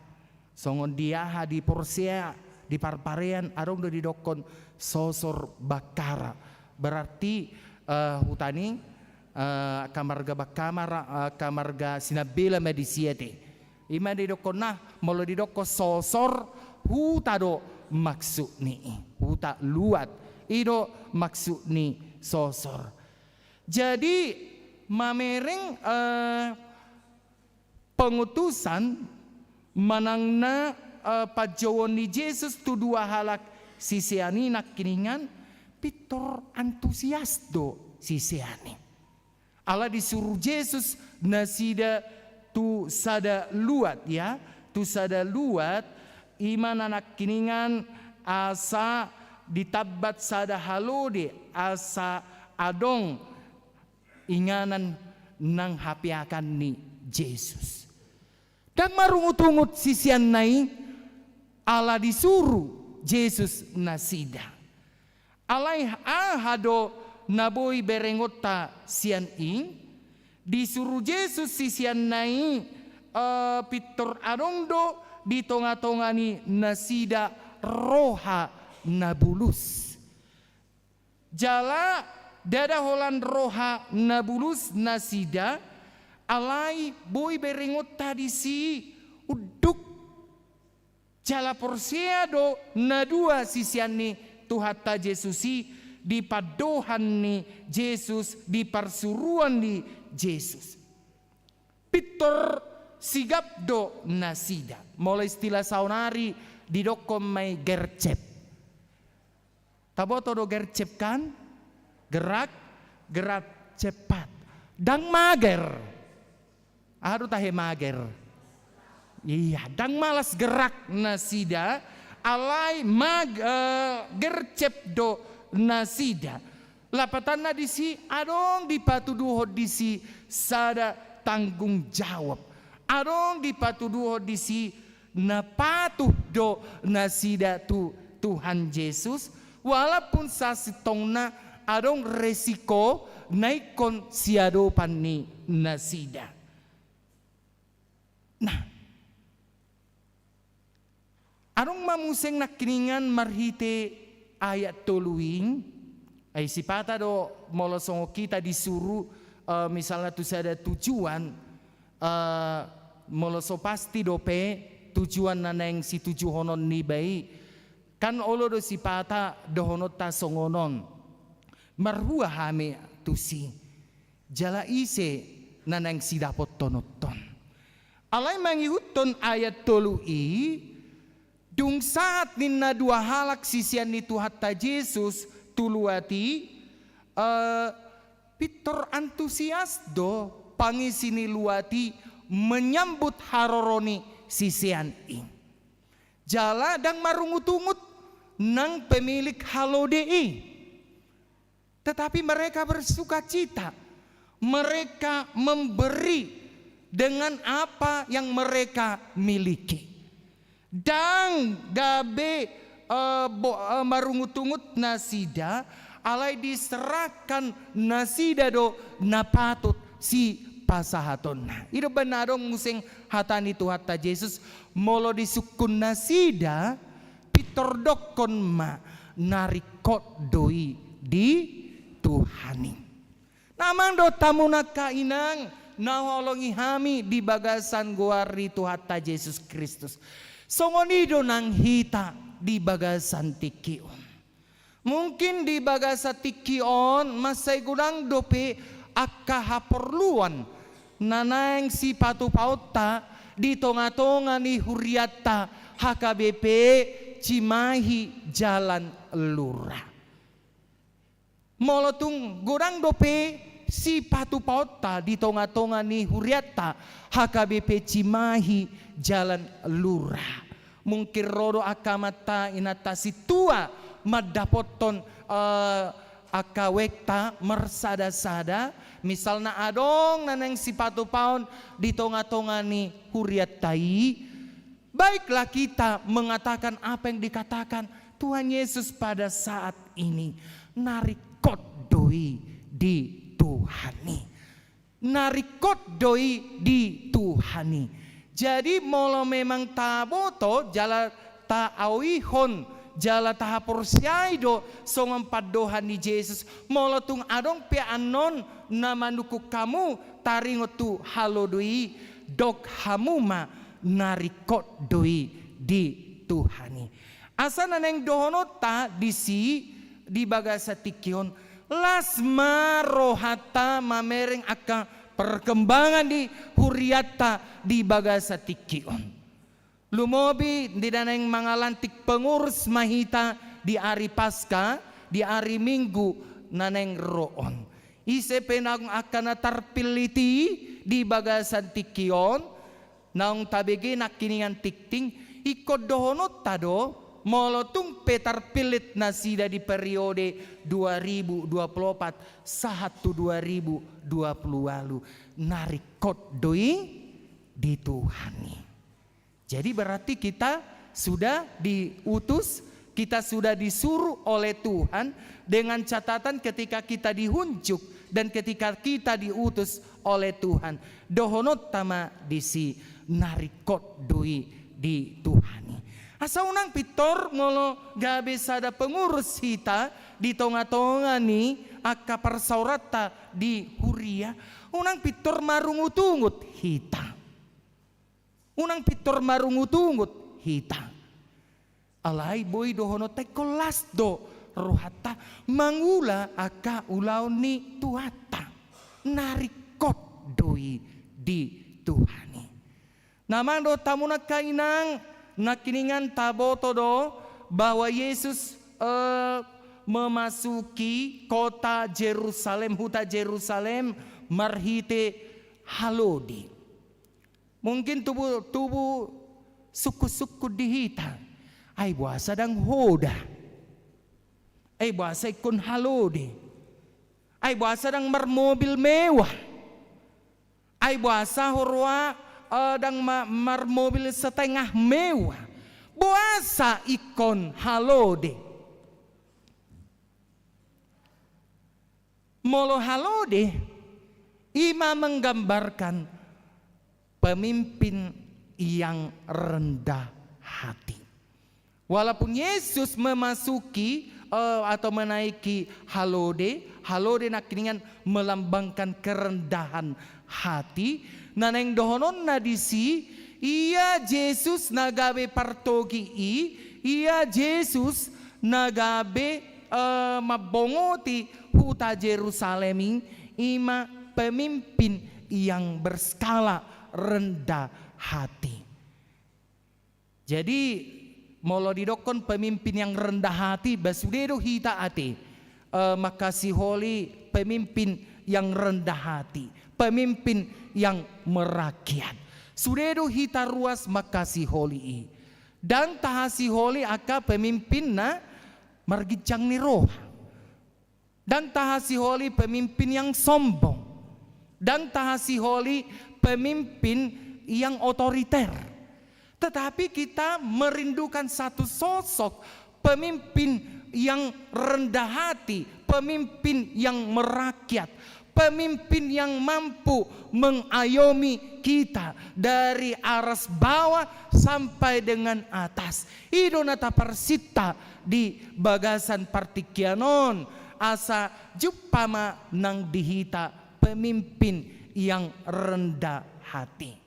Songon di aha, di Porsea, di Parparean, adong do didokkon sosor Bakkara. Berarti, eh, huta ni, eh, angka marga Bakkamara, eh, angka marga Sinambela ma disi ate. I ma didokkon na, molo didokkon sosor, huta do maksudni i. Huta luat. I do maksud ni sosor. Jadi, mamereng, eh, pengutusan manang na, eh, panjouon ni Jesus tu dua halak sisean i nangkiningan, pintor antusias do sisean i. Ala disuru Jesus nasida tu sada luat, ya, tu sada luat, i ma na nangkiningan asa ditambat sada halode, asa adong inganan nang hapeakan ni Jesus. Ndang marungutungut siseanna i ala disuru Jesus nasida. Alai aha do na boi berengonta sian i? Disuru Jesus siseanna i, eh, pintor adong do di tonga-tonga ni nasida roha na bulus. Jala ndada holan roha na bulus nasida, alai boi berengonta disi unduk. Jala porsea do na dua sisean ni Tuhanta Jesus i di pandohan ni Jesus, di parsuruan ni Jesus. Pintor sigap do nasida. Molo istilah saonari didokkon ma i gercep. Taboto do gercep kan? Gerak, gerak cepat. Ndang mager. Aha do tahe mager? Iya, ndang malas gerak nasida, alai mag-, eh, gercep do nasida. Lapatanna disi adong dipatuduhon disi sada tanggung jawab. Adong dipatuduhon disi na patuh do nasida tu Tuhan Jesus, walaupun sasintongna adong resiko na ingkon siadopan ni nasida. Nah, adong ma muse nangkiningan marhite ayat tolu i, ai sipata do molo songon hita disuru, eh, misalna tu sada tujuan, eh, molo so pasti dope tujuan na naeng situjuhonon niba i, kan olo do sipata dohononta songon on. Marhua hami tusi. Jala ise na naeng sidapothononton. Alai mangihuthon ayat tolu i, dung sahat ninna dua halak sisean ni Tuhanta Jesus tu luat i, eh, pintor antusias do pangisi ni luat i menyambut haroro ni sisean i. Jala ndang marungutungut nang pemilik halode i. Tetapi mereka bersukacita. Mereka memberi dengan apa yang mereka miliki. Ndang gabe, eh, bo-, eh, marungutungut nasida, alai diserahkan nasida do na patut sipasahatonna. I do umbahen na adong muse hata ni Tuhanta Jesus, molo disungkun nasida, pintor dokkon ma, na ringkot do i di Tuhan i. Na amang dohot hamu angka inang, na huhaholongi hami di bagasan goar ni Tuhanta Jesus Kristus. Songon i do nang hita di bagasan tingki on. Mungkin di bagasan tingki on, mansai godang dope angka haporluan na naeng sipatupaonta di tongatonga ni hurianta H K B P Cimahi Jalan Lurah. Molo tung godang dope sipatupaonta di tongatonga ni hurianta H K B P Cimahi Jalan Lurah. Mungkin ro do angka amanta inanta sintua mandapothon, eh, angka wekta marsadasada, misalna adong na naeng sipatupaon di tongatonga ni hurianta i. Baiklah kita mengatakan apa yang dikatakan Tuhan Yesus pada saat ini. Na ringkot do i di Tuhan i. Na ringkot do i di Tuhan i. Jadi, molo memang taboto jala taalohon jala tahaporseai do songon pandohan ni Jesus, molo tung adong pe annon na manungkun hamu taringot tu halode i, dok hamu ma, na ringkot do i di Tuhan i. Asa na naeng dohononta disi di bagasan tingki on, las ma rohanta mamereng angka perkembangan ni hurianta di bagasan tingki on. Lumobi di na naeng mangalantik pengurus ma hita di ari Paska, di ari Minggu na naeng ro on. Ise pe naung angka na tarpillit i di bagasan tingki on, naung tabege nangkiningan tingting, ingkon dohononta do, molo tung pe tarpillit nasida di periode dua ribu dua puluh empat sahat tu dua ribu dua puluh ualu, na ringkot do i di Tuhan i. Jadi, berarti kita sudah diutus, kita sudah disuruh oleh Tuhan, dengan catatan ketika kita dihunjuk dan ketika kita diutus oleh Tuhan, dohononta ma disi, na ringkot do i di Tuhan i. Asa unang pintor molo gabe sada pengurus hita di tongatonga ni angka parsaoranta di huria, unang pintor marungutungut hita. Unang pintor marungutungut hita. Alai boi dohononta ingkon las do rohanta mangula angka ulaon ni Tuhanta. Na ringkot do i di Tuhan i. Na amang dohot hamu angka inang, nangkiningan taboto do bahwa Yesus, eh, memasuki kota Jerusalem, huta Jerusalem, marhite halode. Mungkin tubu, tubu sungkunsungkun di hita. Ai boasa ndang hoda? Ai boasa ingkon halode? Ai boasa ndang marmobil mewah? Ai boasa huroha, eh, ndang ma-, marmobil setengah mewah? Boasa ingkon halode? Molo halode, i ma menggambarkan pemimpin yang rendah hati. Walaupun Yesus memasuki, eh, atau menaiki halode, halode nangkiningan melambangkan kerendahan hati. Na naeng dohononna disi, ia Jesus na gabe partogi i, ia Jesus na gabe, eh, mambongoti huta Jerusalem i, i ma pemimpin yang berskala rendah hati. Jadi, molo didokkon pemimpin yang rendah hati, ba sude do hita ate, eh, mangkasiholi pemimpin yang rendah hati, pemimpin yang merakyat. Sude do hita ruas mangkasiholi i. Ndang tahasiholi angka pemimpin na marginjang ni roha. Ndang tahasiholi pemimpin yang sombong. Ndang tahasiholi pemimpin yang otoriter. Tetapi kita merindukan satu sosok pemimpin yang rendah hati, pemimpin yang merakyat, pemimpin yang mampu mengayomi kita dari aras bawah sampai dengan atas. I do na taparsinta di bagasan partingkian on, asa jumpa ma nang di hita pemimpin yang rendah hati.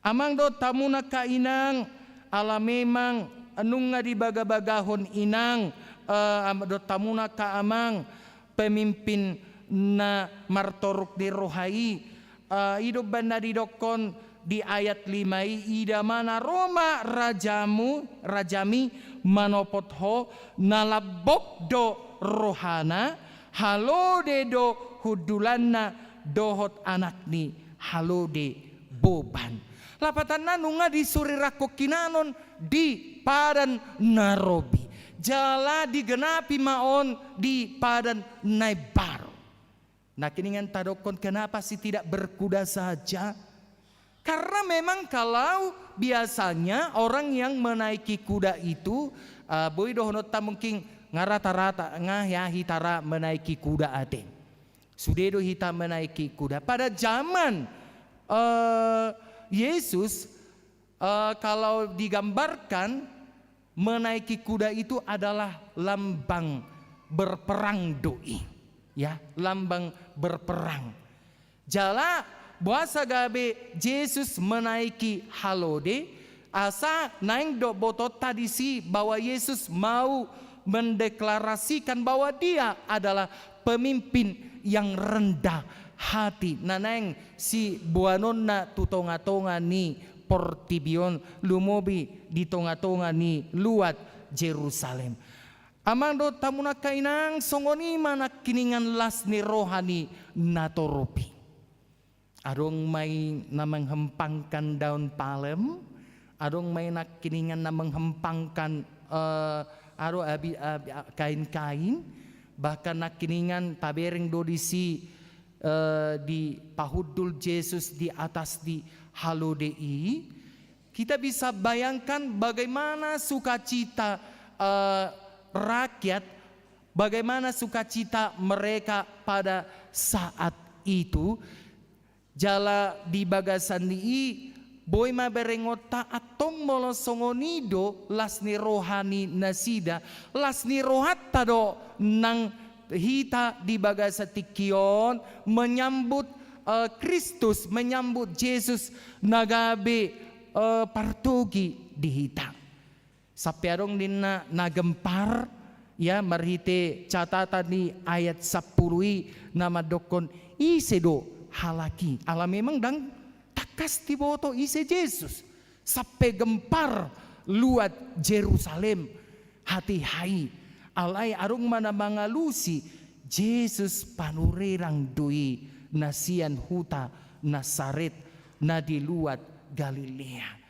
Amang dohot hamu angka inang, ala memang nunga dibagabagahon inang, eh, am-, dohot hamu angka amang, pemimpin na martoruk ni roha i, eh, i do umbahen na didokkon di ayat lima i, ida ma na ro ma rajamu, rajami manopot ho, na lambok do rohana, halode do hundulanna dohot anak ni halode boban. Lapatanna nunga disurirangkon hinan on di Padan na Robi. Jala digenapi ma on di Padan na Imbaru. Nangkiningan tadokkon kenapa sih tidak berkuda saja? Karena memang kalau biasanya orang yang menaiki kuda itu, eh, boi dohononta mungkin nga rata-rata, nga ya hita ra menaiki kuda ate. Sude do hita menaiki kuda. Pada zaman, eh, Yesus, eh, kalau digambarkan, menaiki kuda itu adalah lambang berperang do i. Ya, lambang berperang. Jala, boasa gabe Jesus menaiki halode, asa naeng do botoonta disi bahwa Yesus mau mendeklarasikan bahwa Dia adalah pemimpin yang rendah hati. Na naeng siboanonna tu tonga-tonga ni portibi on, lumobi di tonga-tonga ni luat Jerusalem. Amang dohot hamu angka inang, songon i ma nangkiningan las ni roha ni natorop i. Adong ma i na menghempangkan daun palem, adong ma i nangkiningan na menghempangkan, eh, aro abi-, abi-, a-, kain-kain, bahkan nangkiningan tabereng do disi, eh, dipahundul Jesus di atas di halode i. Kita bisa bayangkan bagaimana sukacita, eh, rakyat, bagaimana sukacita mereka pada saat itu. Jala di bagasan ni i, boi ma berengonta antong molo songon i do las ni roha ni nasida, las ni rohanta do nang hita di bagasan tingki on menyambut, eh, Kristus, menyambut Jesus na gabe, eh, partogi di hita. Sampe adong ninna na gempar, ya, marhite catatan ni ayat sampulu i na mandokkon ise do halak i. Ala memang ndang tangkas diboto ise Jesus. Sampe gempar luat Jerusalem hatiha i. Alai adong ma na mangalusi Jesus panurirang do i na sian huta Nasaret na di luat Galilea.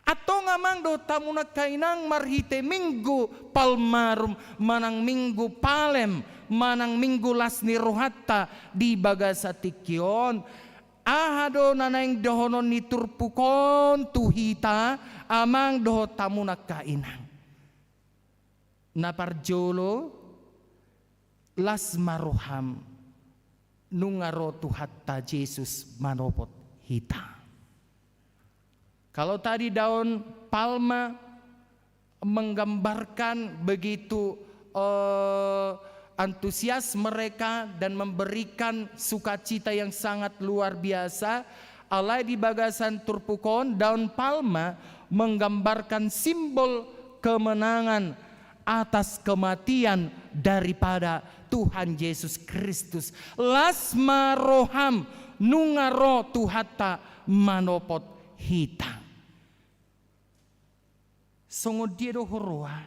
Antong amang dohot hamu angka inang, marhite Minggu Palmarum, manang Minggu Palem, manang Minggu las ni rohanta di bagasan tingki on, aha do na naeng dohonon ni turpuk on tu hita, amang dohot hamu angka inang? Na parjolo, las ma roham nunga ro Tuhanta Jesus manopot hita. Kalau tadi daun palma menggambarkan begitu, eh, antusias mereka dan memberikan sukacita yang sangat luar biasa, alai di bagasan turpuk on, daun palma menggambarkan simbol kemenangan atas kematian daripada Tuhan Yesus Kristus. Las ma roham, nunga ro Tuhanta manopot hita. Songon dia do huroha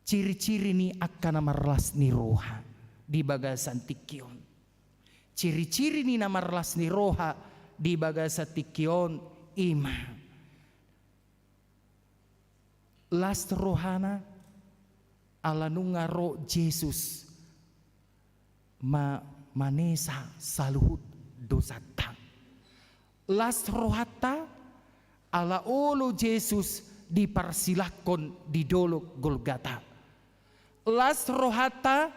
ciri-ciri ni angka na marlas ni roha di bagasan tingki on? Ciri-ciri ni na marlas ni roha di bagasan tingki on i ma las rohana ala nunga ro Jesus ma-, manesa saluhut dosanta. Las rohanta ala olo Jesus diparsilangkon di dolok Golgata. Las rohanta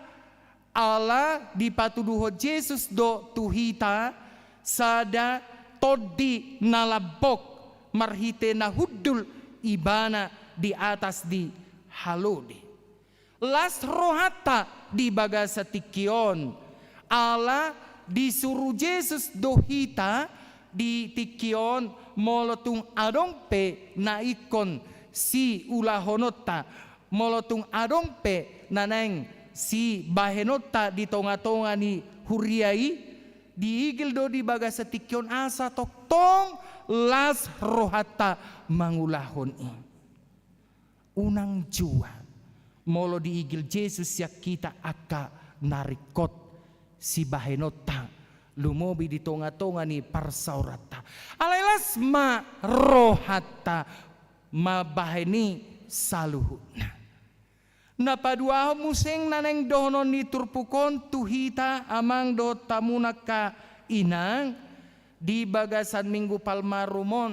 ala dipatuduhon Jesus do tu hita sada tondi na lambok marhite na hundul ibana di atas ni halode. Las rohanta di bagasan tingki on, ala disuru Jesus do hita di tingki on, molo tung adong pe na ingkon siulahononta, molo tung adong pe na naeng sibahenonta di tonga-tonga ni huria i, diigil do di bagasan tingki on asa tongtong las rohanta mangulahon i. Unang jua molo diigil Jesus sian hita angka na ringkot sibahenonta, lumobi di tonga-tonga ni parsaoranta. Alai las ma rohanta mambahen i saluhutna. Na paduahon muse na naeng dohonon ni turpuk on tu hita, amang dohot hamu angka inang, di bagasan Minggu Palmarum on,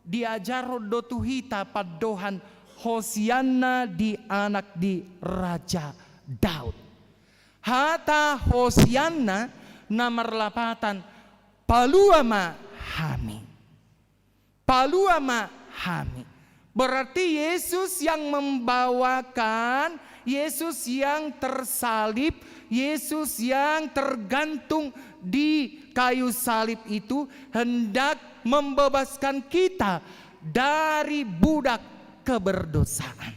diajarhon do tu hita pandohan Hosianna di anak ni Raja Daud. Hata Hosianna na marlapatan, palua ma hami. Palua ma hami. Berarti Yesus yang membawakan, Yesus yang tersalib, Yesus yang tergantung di kayu salib itu hendak membebaskan kita dari budak keberdosaan.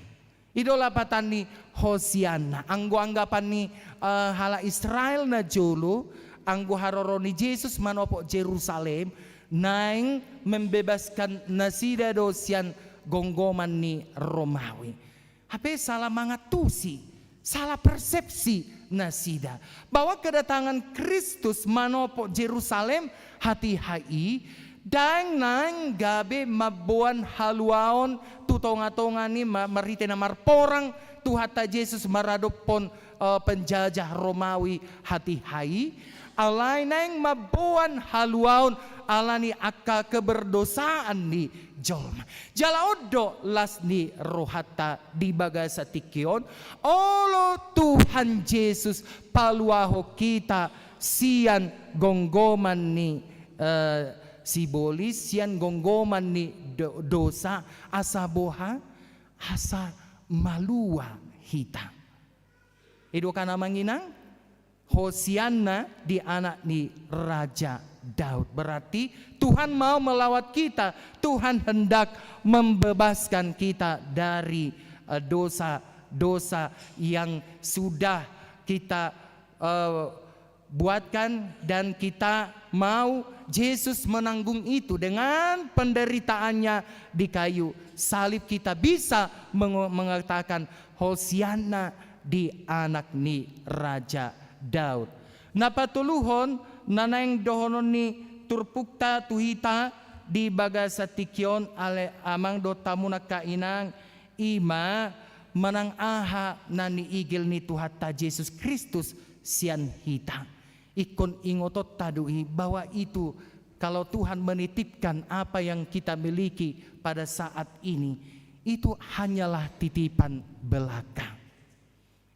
I do lapatan ni Hosianna. Anggo anggapan ni, eh, halak Israel na jolo, anggo haroro ni Jesus manopot Jerusalem, naeng membebaskan nasida do sian gomgoman ni Romawi. Hape salah mangantusi, salah persepsi nasida. Bahwa kedatangan Kristus manopot Jerusalem hatiha i, ndang naeng gabe mamboan haluaon tu tonga-tonga ni ma-, marhite na marporang Tuhanta Jesus maradophon, eh, penjajah Romawi hatiha i, alai naeng mamboan haluaon ala ni angka keberdosaan ni jolma. Jala on do las ni rohanta di bagasan tingki on, olo Tuhan Jesus paluahon hita sian gomgoman ni, eh, sibolis, sian gomgoman ni do-, dosa, asa boha, asa malua hita. I do kan amang inang, Hosianna di anak ni Raja Daud. Berarti Tuhan mau melawat kita, Tuhan hendak membebaskan kita dari, eh, dosa-dosa yang sudah kita, eh, buatkan dan kita mau Jesus menanggung itu dengan penderitaannya di kayu salib. Kita bisa menge-, mengatakan Hosianna di anak ni Raja Daud. Na patoluhon, na naeng dohonon ni turpukta tu hita di bagasan tingki on ale amang dohot hamu angka inang, i ma manang aha na niigil ni Tuhanta Jesus Kristus sian hita. Ingkon ingotonta do i bahwa itu, kalau Tuhan menitipkan apa yang kita miliki pada saat ini, itu hanyalah titipan belaka.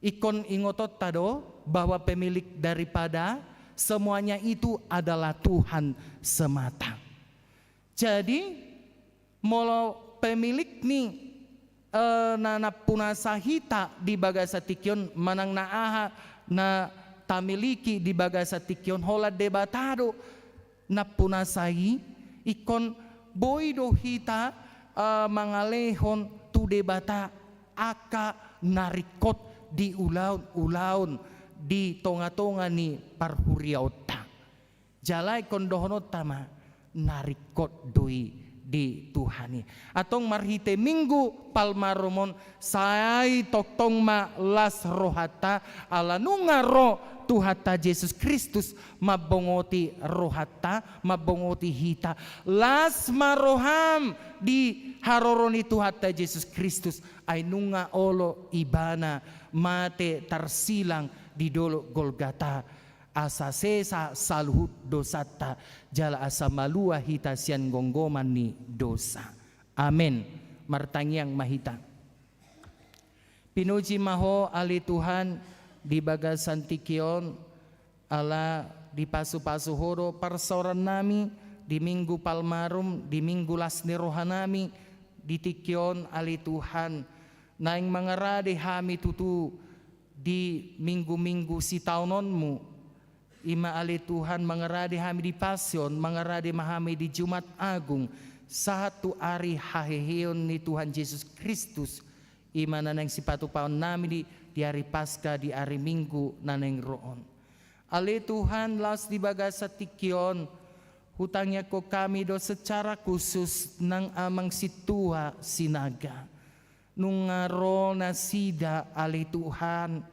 Ingkon ingotonta do bahwa pemilik daripada semuanya itu adalah Tuhan semata. Jadi, molo pemilik ni, eh, na, na nampunasa hita di bagasan tingki on, manang na aha na tamiliki di bagasan tingki on, holan Debata do nampunasa i, ingkon boi do hita, eh, mangalehon tu Debata angka na ringkot di ulaon-ulaon di tonga-tonga ni parhuriaonta. Jala ingkon dohononta ma, na ringkot do i di Tuhan i. Antong marhite Minggu Palmarum on, sai tongtong ma las rohanta, ala nunga ro Tuhanta Jesus Kristus mambongoti rohanta, mambongoti hita. Las ma roham di haroro ni Tuhanta Jesus Kristus, ai nunga olo Ibana mate tarsilang di dolok Golgata. asa sesa saluhut dosanta, jala asa malua hita sian gomgoman ni dosa. Amen. Martangiang ma hita. Pinuji ma Ho ale Tuhan, di bagasan tingki on, ala dipasupasu Ho do parsaorannami di Minggu Palmarum, di Minggu las ni rohanami di tingki on ale Tuhan, naeng mangarade hami tutu di minggu-minggu sitaononmu. I ma ale Tuhan, mangarade hami di Pasion, mangarade ma hami di Jumat Agung, sahat tu ari haheheon ni Tuhan Jesus Kristus, i ma na naeng sipatupaonnami di, di ari Paska, di ari Minggu na naeng ro on. Ale Tuhan, laos di bagasan tingki on, hutangiangkon hami do secara khusus nang amang sintua Sinaga. Nunga ro nasida ale Tuhan,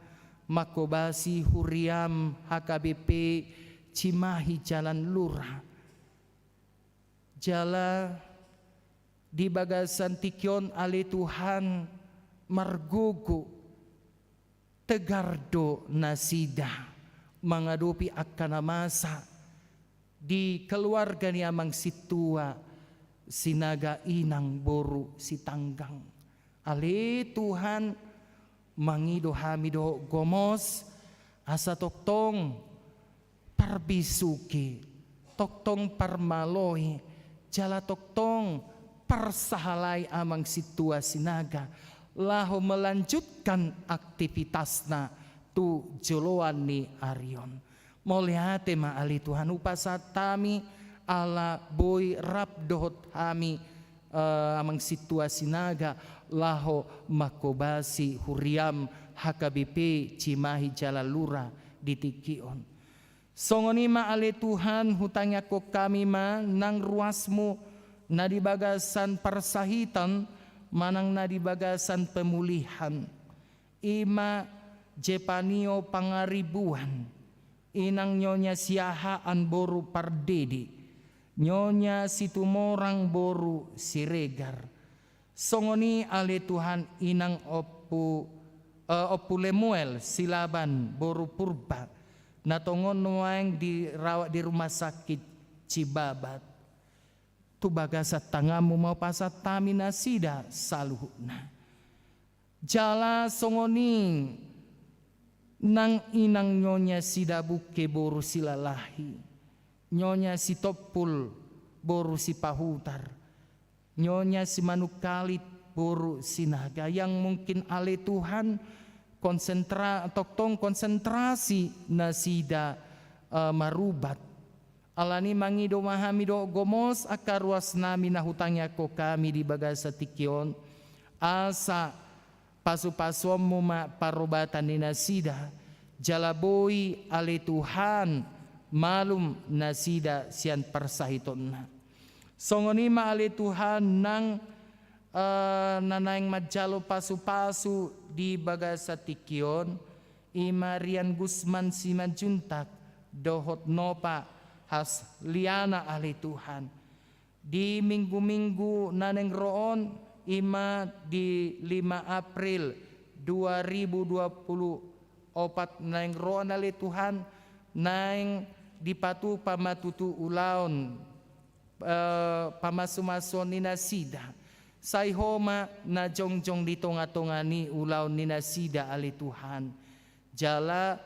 manghobasi huriam H K B P Cimahi Jalan Lurah. Jala di bagasan tingki on ale Tuhan, margogo, tegar do nasida mangadopi angka na masa di keluarga ni amang sintua Sinaga, inang boru Sitanggang. Ale Tuhan, mangido hami dohot gomos, asa tongtong parbisuhi, tongtong parmaloi, jala tongtong parsahalai amang sintua Sinaga, laho melanjutkan aktivitasna tu joloan ni ari on. Mauliate ma ale Tuhan, hupasahat hami ala boi rap dohot hami, eh, amang sintua Sinaga, laho manghobasi huriam H K B P Cimahi Jalan Lurah di tingki on. Songon i ma ale Tuhan, hutangiangkon hami ma nang ruasmu na di bagasan parsahiton manang na di bagasan pemulihan. I ma Jepanio Pangaribuan, inang Nyonya Siahaan boru Pardede, Nyonya Situmorang boru Siregar. Songon i ale Tuhan, inang Ompu, eh, Ompu Lemuel Silaban boru Purba, na tongon nuaeng dirawat di rumah sakit Cibabat. Tu bagasan tanganmu ma hupasahat hami nasida saluhutna. Jala songon i nang inang Nyonya Sidabuke boru Silalahi, Nyonya Sitompul boru Sipahutar, Nyonya Simanungkalit boru Sinaga, yang mungkin ale Tuhan konsentra-, tongtong konsentrasi nasida, eh, marubat. Alani mangido ma hami dohot gomos angka ruasnami na hutangiangkon hami di bagasan tingki on, asa pasupasuonmu ma parobatan ni nasida, jala boi ale Tuhan malum nasida sian parsahitonna. Songon i ma ale Tuhan nang, eh, na naeng manjalo pasupasu di bagasan tingki on, i ma Rian Gusman Simanjuntak dohot Nopa Hasliana ale Tuhan. Di minggu-minggu na naeng ro on, i ma di lima April dua ribu dua puluh opat na naeng ro on ale Tuhan, naeng dipatupa ma tutu ulaon, eh, pamasumasuon ni nasida. Sai Ho ma na jongjong di tongatonga ni ulaon ni nasida ale Tuhan. Jala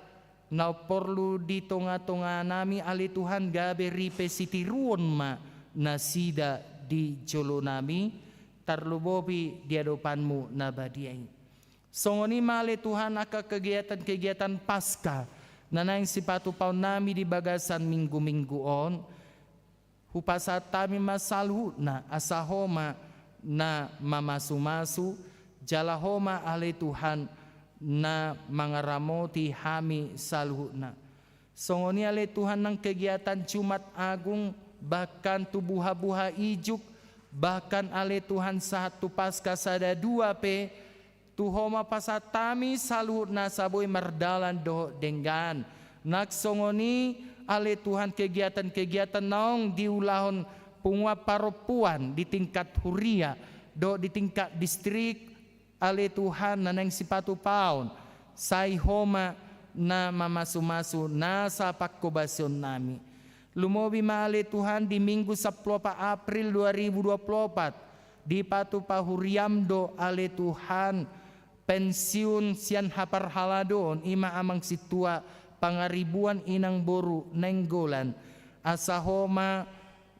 na porlu di tongatonganami ale Tuhan, gabe ripe sitiruon ma nasida di jolonami, tarlumobi di adopanmu na badia i. Songon i ma ale Tuhan angka kegiatan-kegiatan Paska na naeng sipatupaonnami di bagasan minggu-minggu on. Hupasahat hami ma saluhutna, asa Ho ma na mamasumasu, jala Ho ma ale Tuhan na mangaramoti hami saluhutna. Songon i ale Tuhan nang kegiatan Jumat Agung, bahkan tu buhabuha ijuk, bahkan ale Tuhan sahat tu Paska sada dua pe, tu Ho ma pasahat hami saluhut nasa boi mardalan dohot denggan. Nang songon i ale Tuhan kegiatan-kegiatan naung diulahon punguan parompuan di tingkat huria dohot di tingkat distrik, ale Tuhan na naeng sipatupaon, sai Ho ma na mamasumasu nasa pangkobasion nami. Lumobi ma ale Tuhan di Minggu sampulu opat April dua ribu dua pulu opat, dipatupa huriam do ale Tuhan, pensiun sian haparhaladoon, i ma amang sintua, pangaribuan inang boru nainggolan, asa Ho ma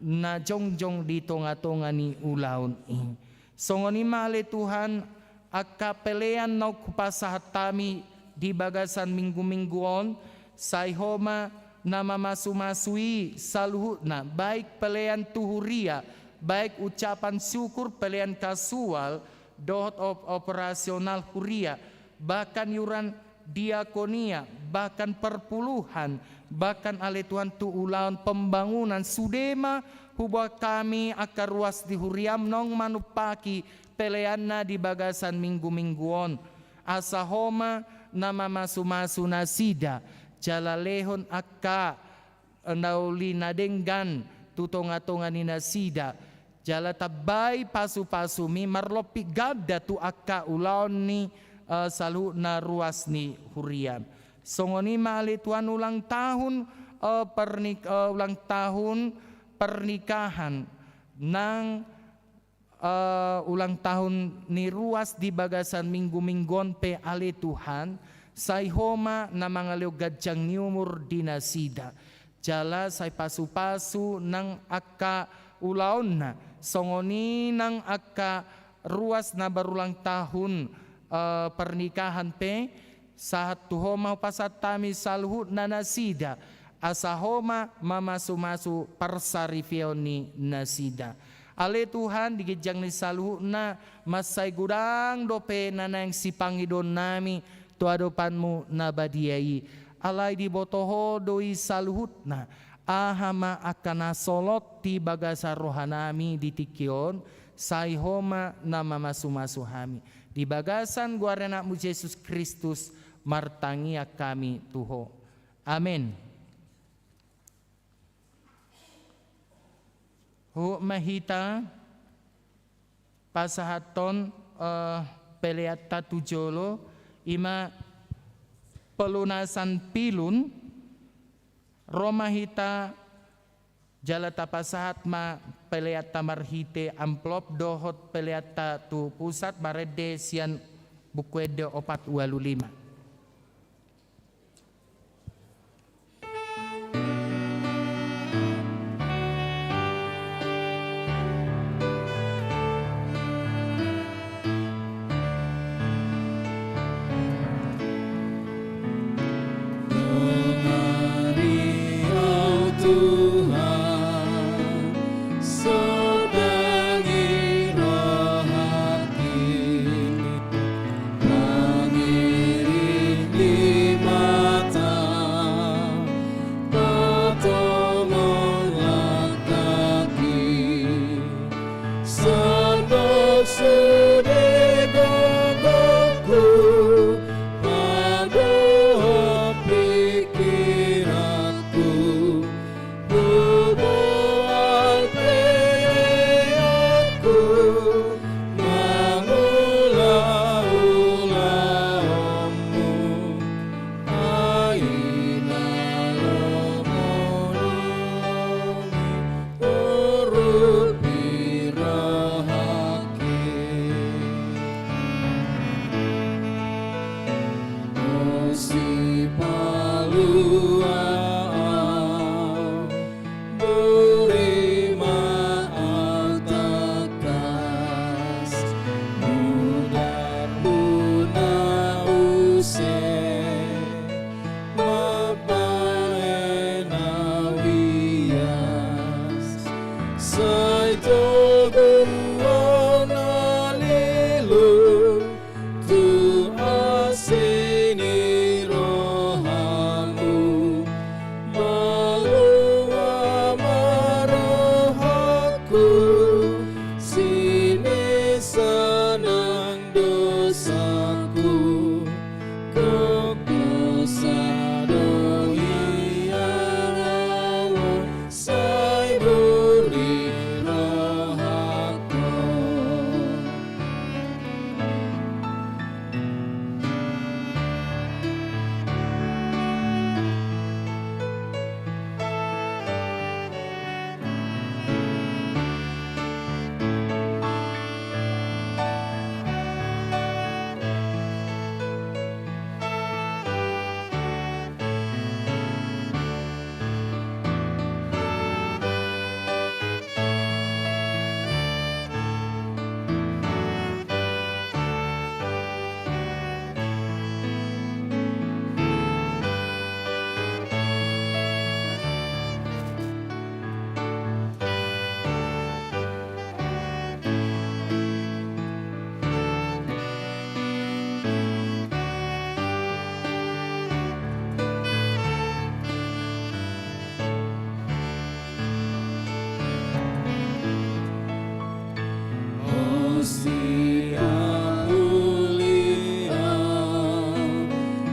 na jongjong di tongatonga ni ulaon i. Songon i ma ale Tuhan, angka pelean naung hupasahat hami di bagasan minggu-minggu on, sai Ho ma na mamasumasu i saluhutna, baik pelean tu huria, baik ucapan syukur, pelean kasual, dohot op-, operasional huria, bahkan iuran diakonia, bahkan perpuluhan, bahkan ale Tuhan tu ulaon pembangunan, sude ma huboan hami angka ruas ni huriam naung manumpahi peleanna di bagasan minggu-minggu on. Asa Ho ma na mamasumasu nasida, jala lehon angka na uli na denggan tu tongatonga ni nasida, jala tambai pasupasumi marlompit ganda tu angka ulaon ni, eh, saluhutna ruas ni huriam. Songon i ma ale Tuhan ulang tahun, eh, pernik-, eh, ulang tahun pernikahan nang eh, ulang tahun ni ruas di bagasan minggu-minggu on pe ale Tuhan, sai Ho ma na mangalehon ganjang ni umur di nasida. Jala sai pasupasu nang angka ulaonna, songon i nang angka ruas na berulang tahun, eh, pernikahan pe, sahat tu Ho ma hupasahat hami saluhutna nasida, asa Ho ma mamasumasu parsaripeon ni nasida. Ale Tuhan, di ginjang ni saluhutna, mansai godang dope na naeng sipangidoon nami tu adopanMu na badia i. Alai diboto Ho do i saluhutna, aha ma angka na solot di bagasan roha nami di tingki on, sai Ho ma na mamasumasu hami. Di bagasan goar ni AnakMu Jesus Kristus, martangiang hami tu Ho. Amen. Huhut ma hita pasahathon, eh, peleanta tu jolo, i ma pelunasan pilun, ro ma hita jala tapasahat ma peleanta marhite amplop dohot peleanta tu pusat marende sian Buku Ende opat ualu lima. Dongani au Tuhan, sonangi rohangki, mangiring di mata, patomon langkangki. Sandok sude gogongku, mandohot pikiranku, huboan peleanku, mangula ulaonmu. Ai na lomo nami urupi rohangki. O Sipalua au, boi ma au tangkas, mudarmu na use, mambahen au ias, sai togu au na lilo, tu asi ni rohamu.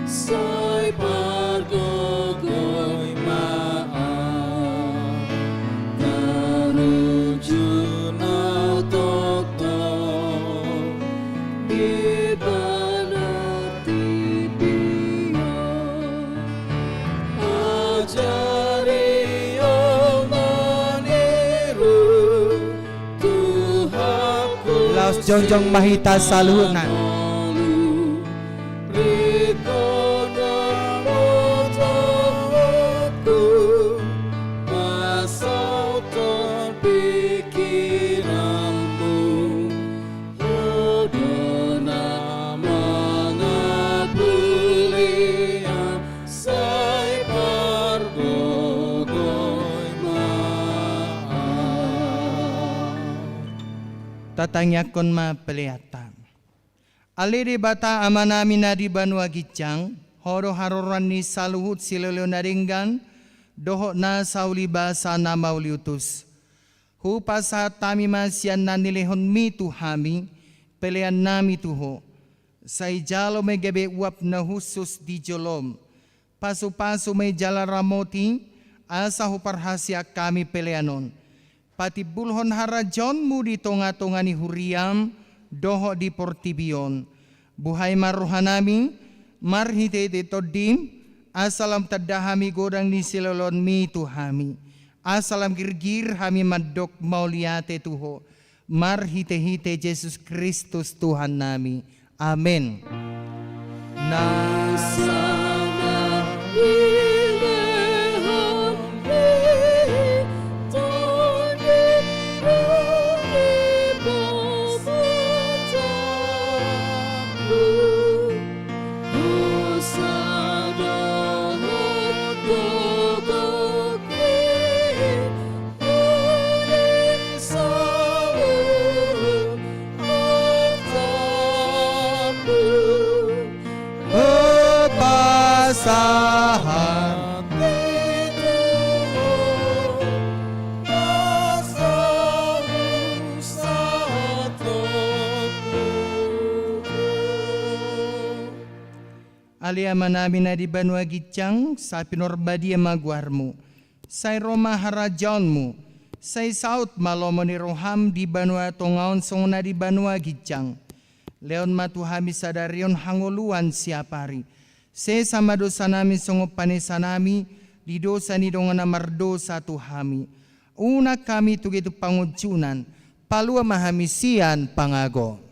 Sai pargogoi ma au, na rujuna tongtong di badan tipi on. Ajari au meniru Tuhanku. Laos jongjong ma hita saluhutna. Riko nama tongtongku, pasaut pikiranmu, ho do na mangapuli au, sai pargogoi ma au. Tatangiangkon ma peleanta. Ale Debata Amanami na di banua ginjang, Ho do haroroan ni saluhut silehonlehon na denggan dohot na sauli basa na mauliutus. Hupasahat hami ma sian na nilehonMi tu hami peleannami tu Ho. Sai jalo ma i gabe uap na hushus di joloM. Pasupasu ma i jala ramoti, asa huparhaseang hami pelean on patimbulhon harajaonMu di tongatonga ni huriaM dohot di portibi on. Buhai ma rohanami marhitehite TondiM, asa lam tanda hami godang ni silehonlehonMi tu hami, asa lam girgir hami mandok mauliate tu Ho. Marhitehite Jesus Kristus Tuhannami. Amen. Na Ale Amanami na di banua ginjang, sai pinarbadia ma goarMu. Sai ro ma harajaonMu. Sai saut ma lomo ni rohaM di banua tonga on songon na di banua ginjang. Lehon ma tu hami sadari on hangoluan siapari. Sesa ma dosanami songon panesanami di dosa ni dongan na mardosa tu hami. Unang hami tugi tu pangunjunan, palua ma hami sian pangago.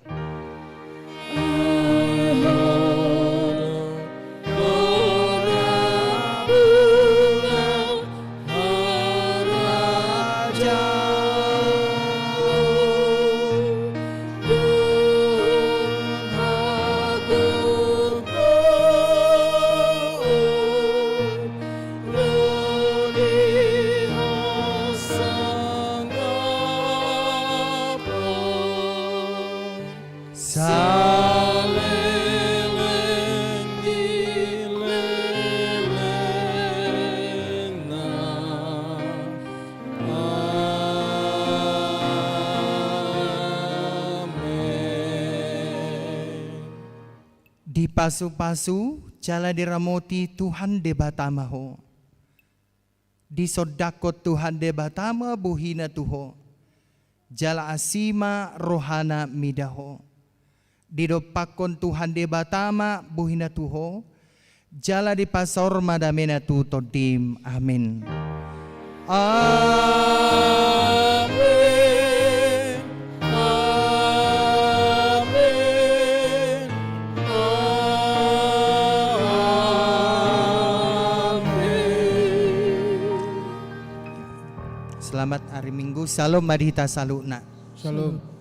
Saleleng ni lelengna. Amen. Dipasupasu jala diramoti Tuhan Debata ma ho. Disondangkon Tuhan Debata ma bohina tu ho, jala asi ma rohana mida ho. Didompakkon Tuhan Debata ma bohina tu ho, jala dipasaor ma damena tu tondim. Amen. Amen. Amen. Amen. Selamat hari Minggu. Shalom ma di hita saluhutna. Shalom.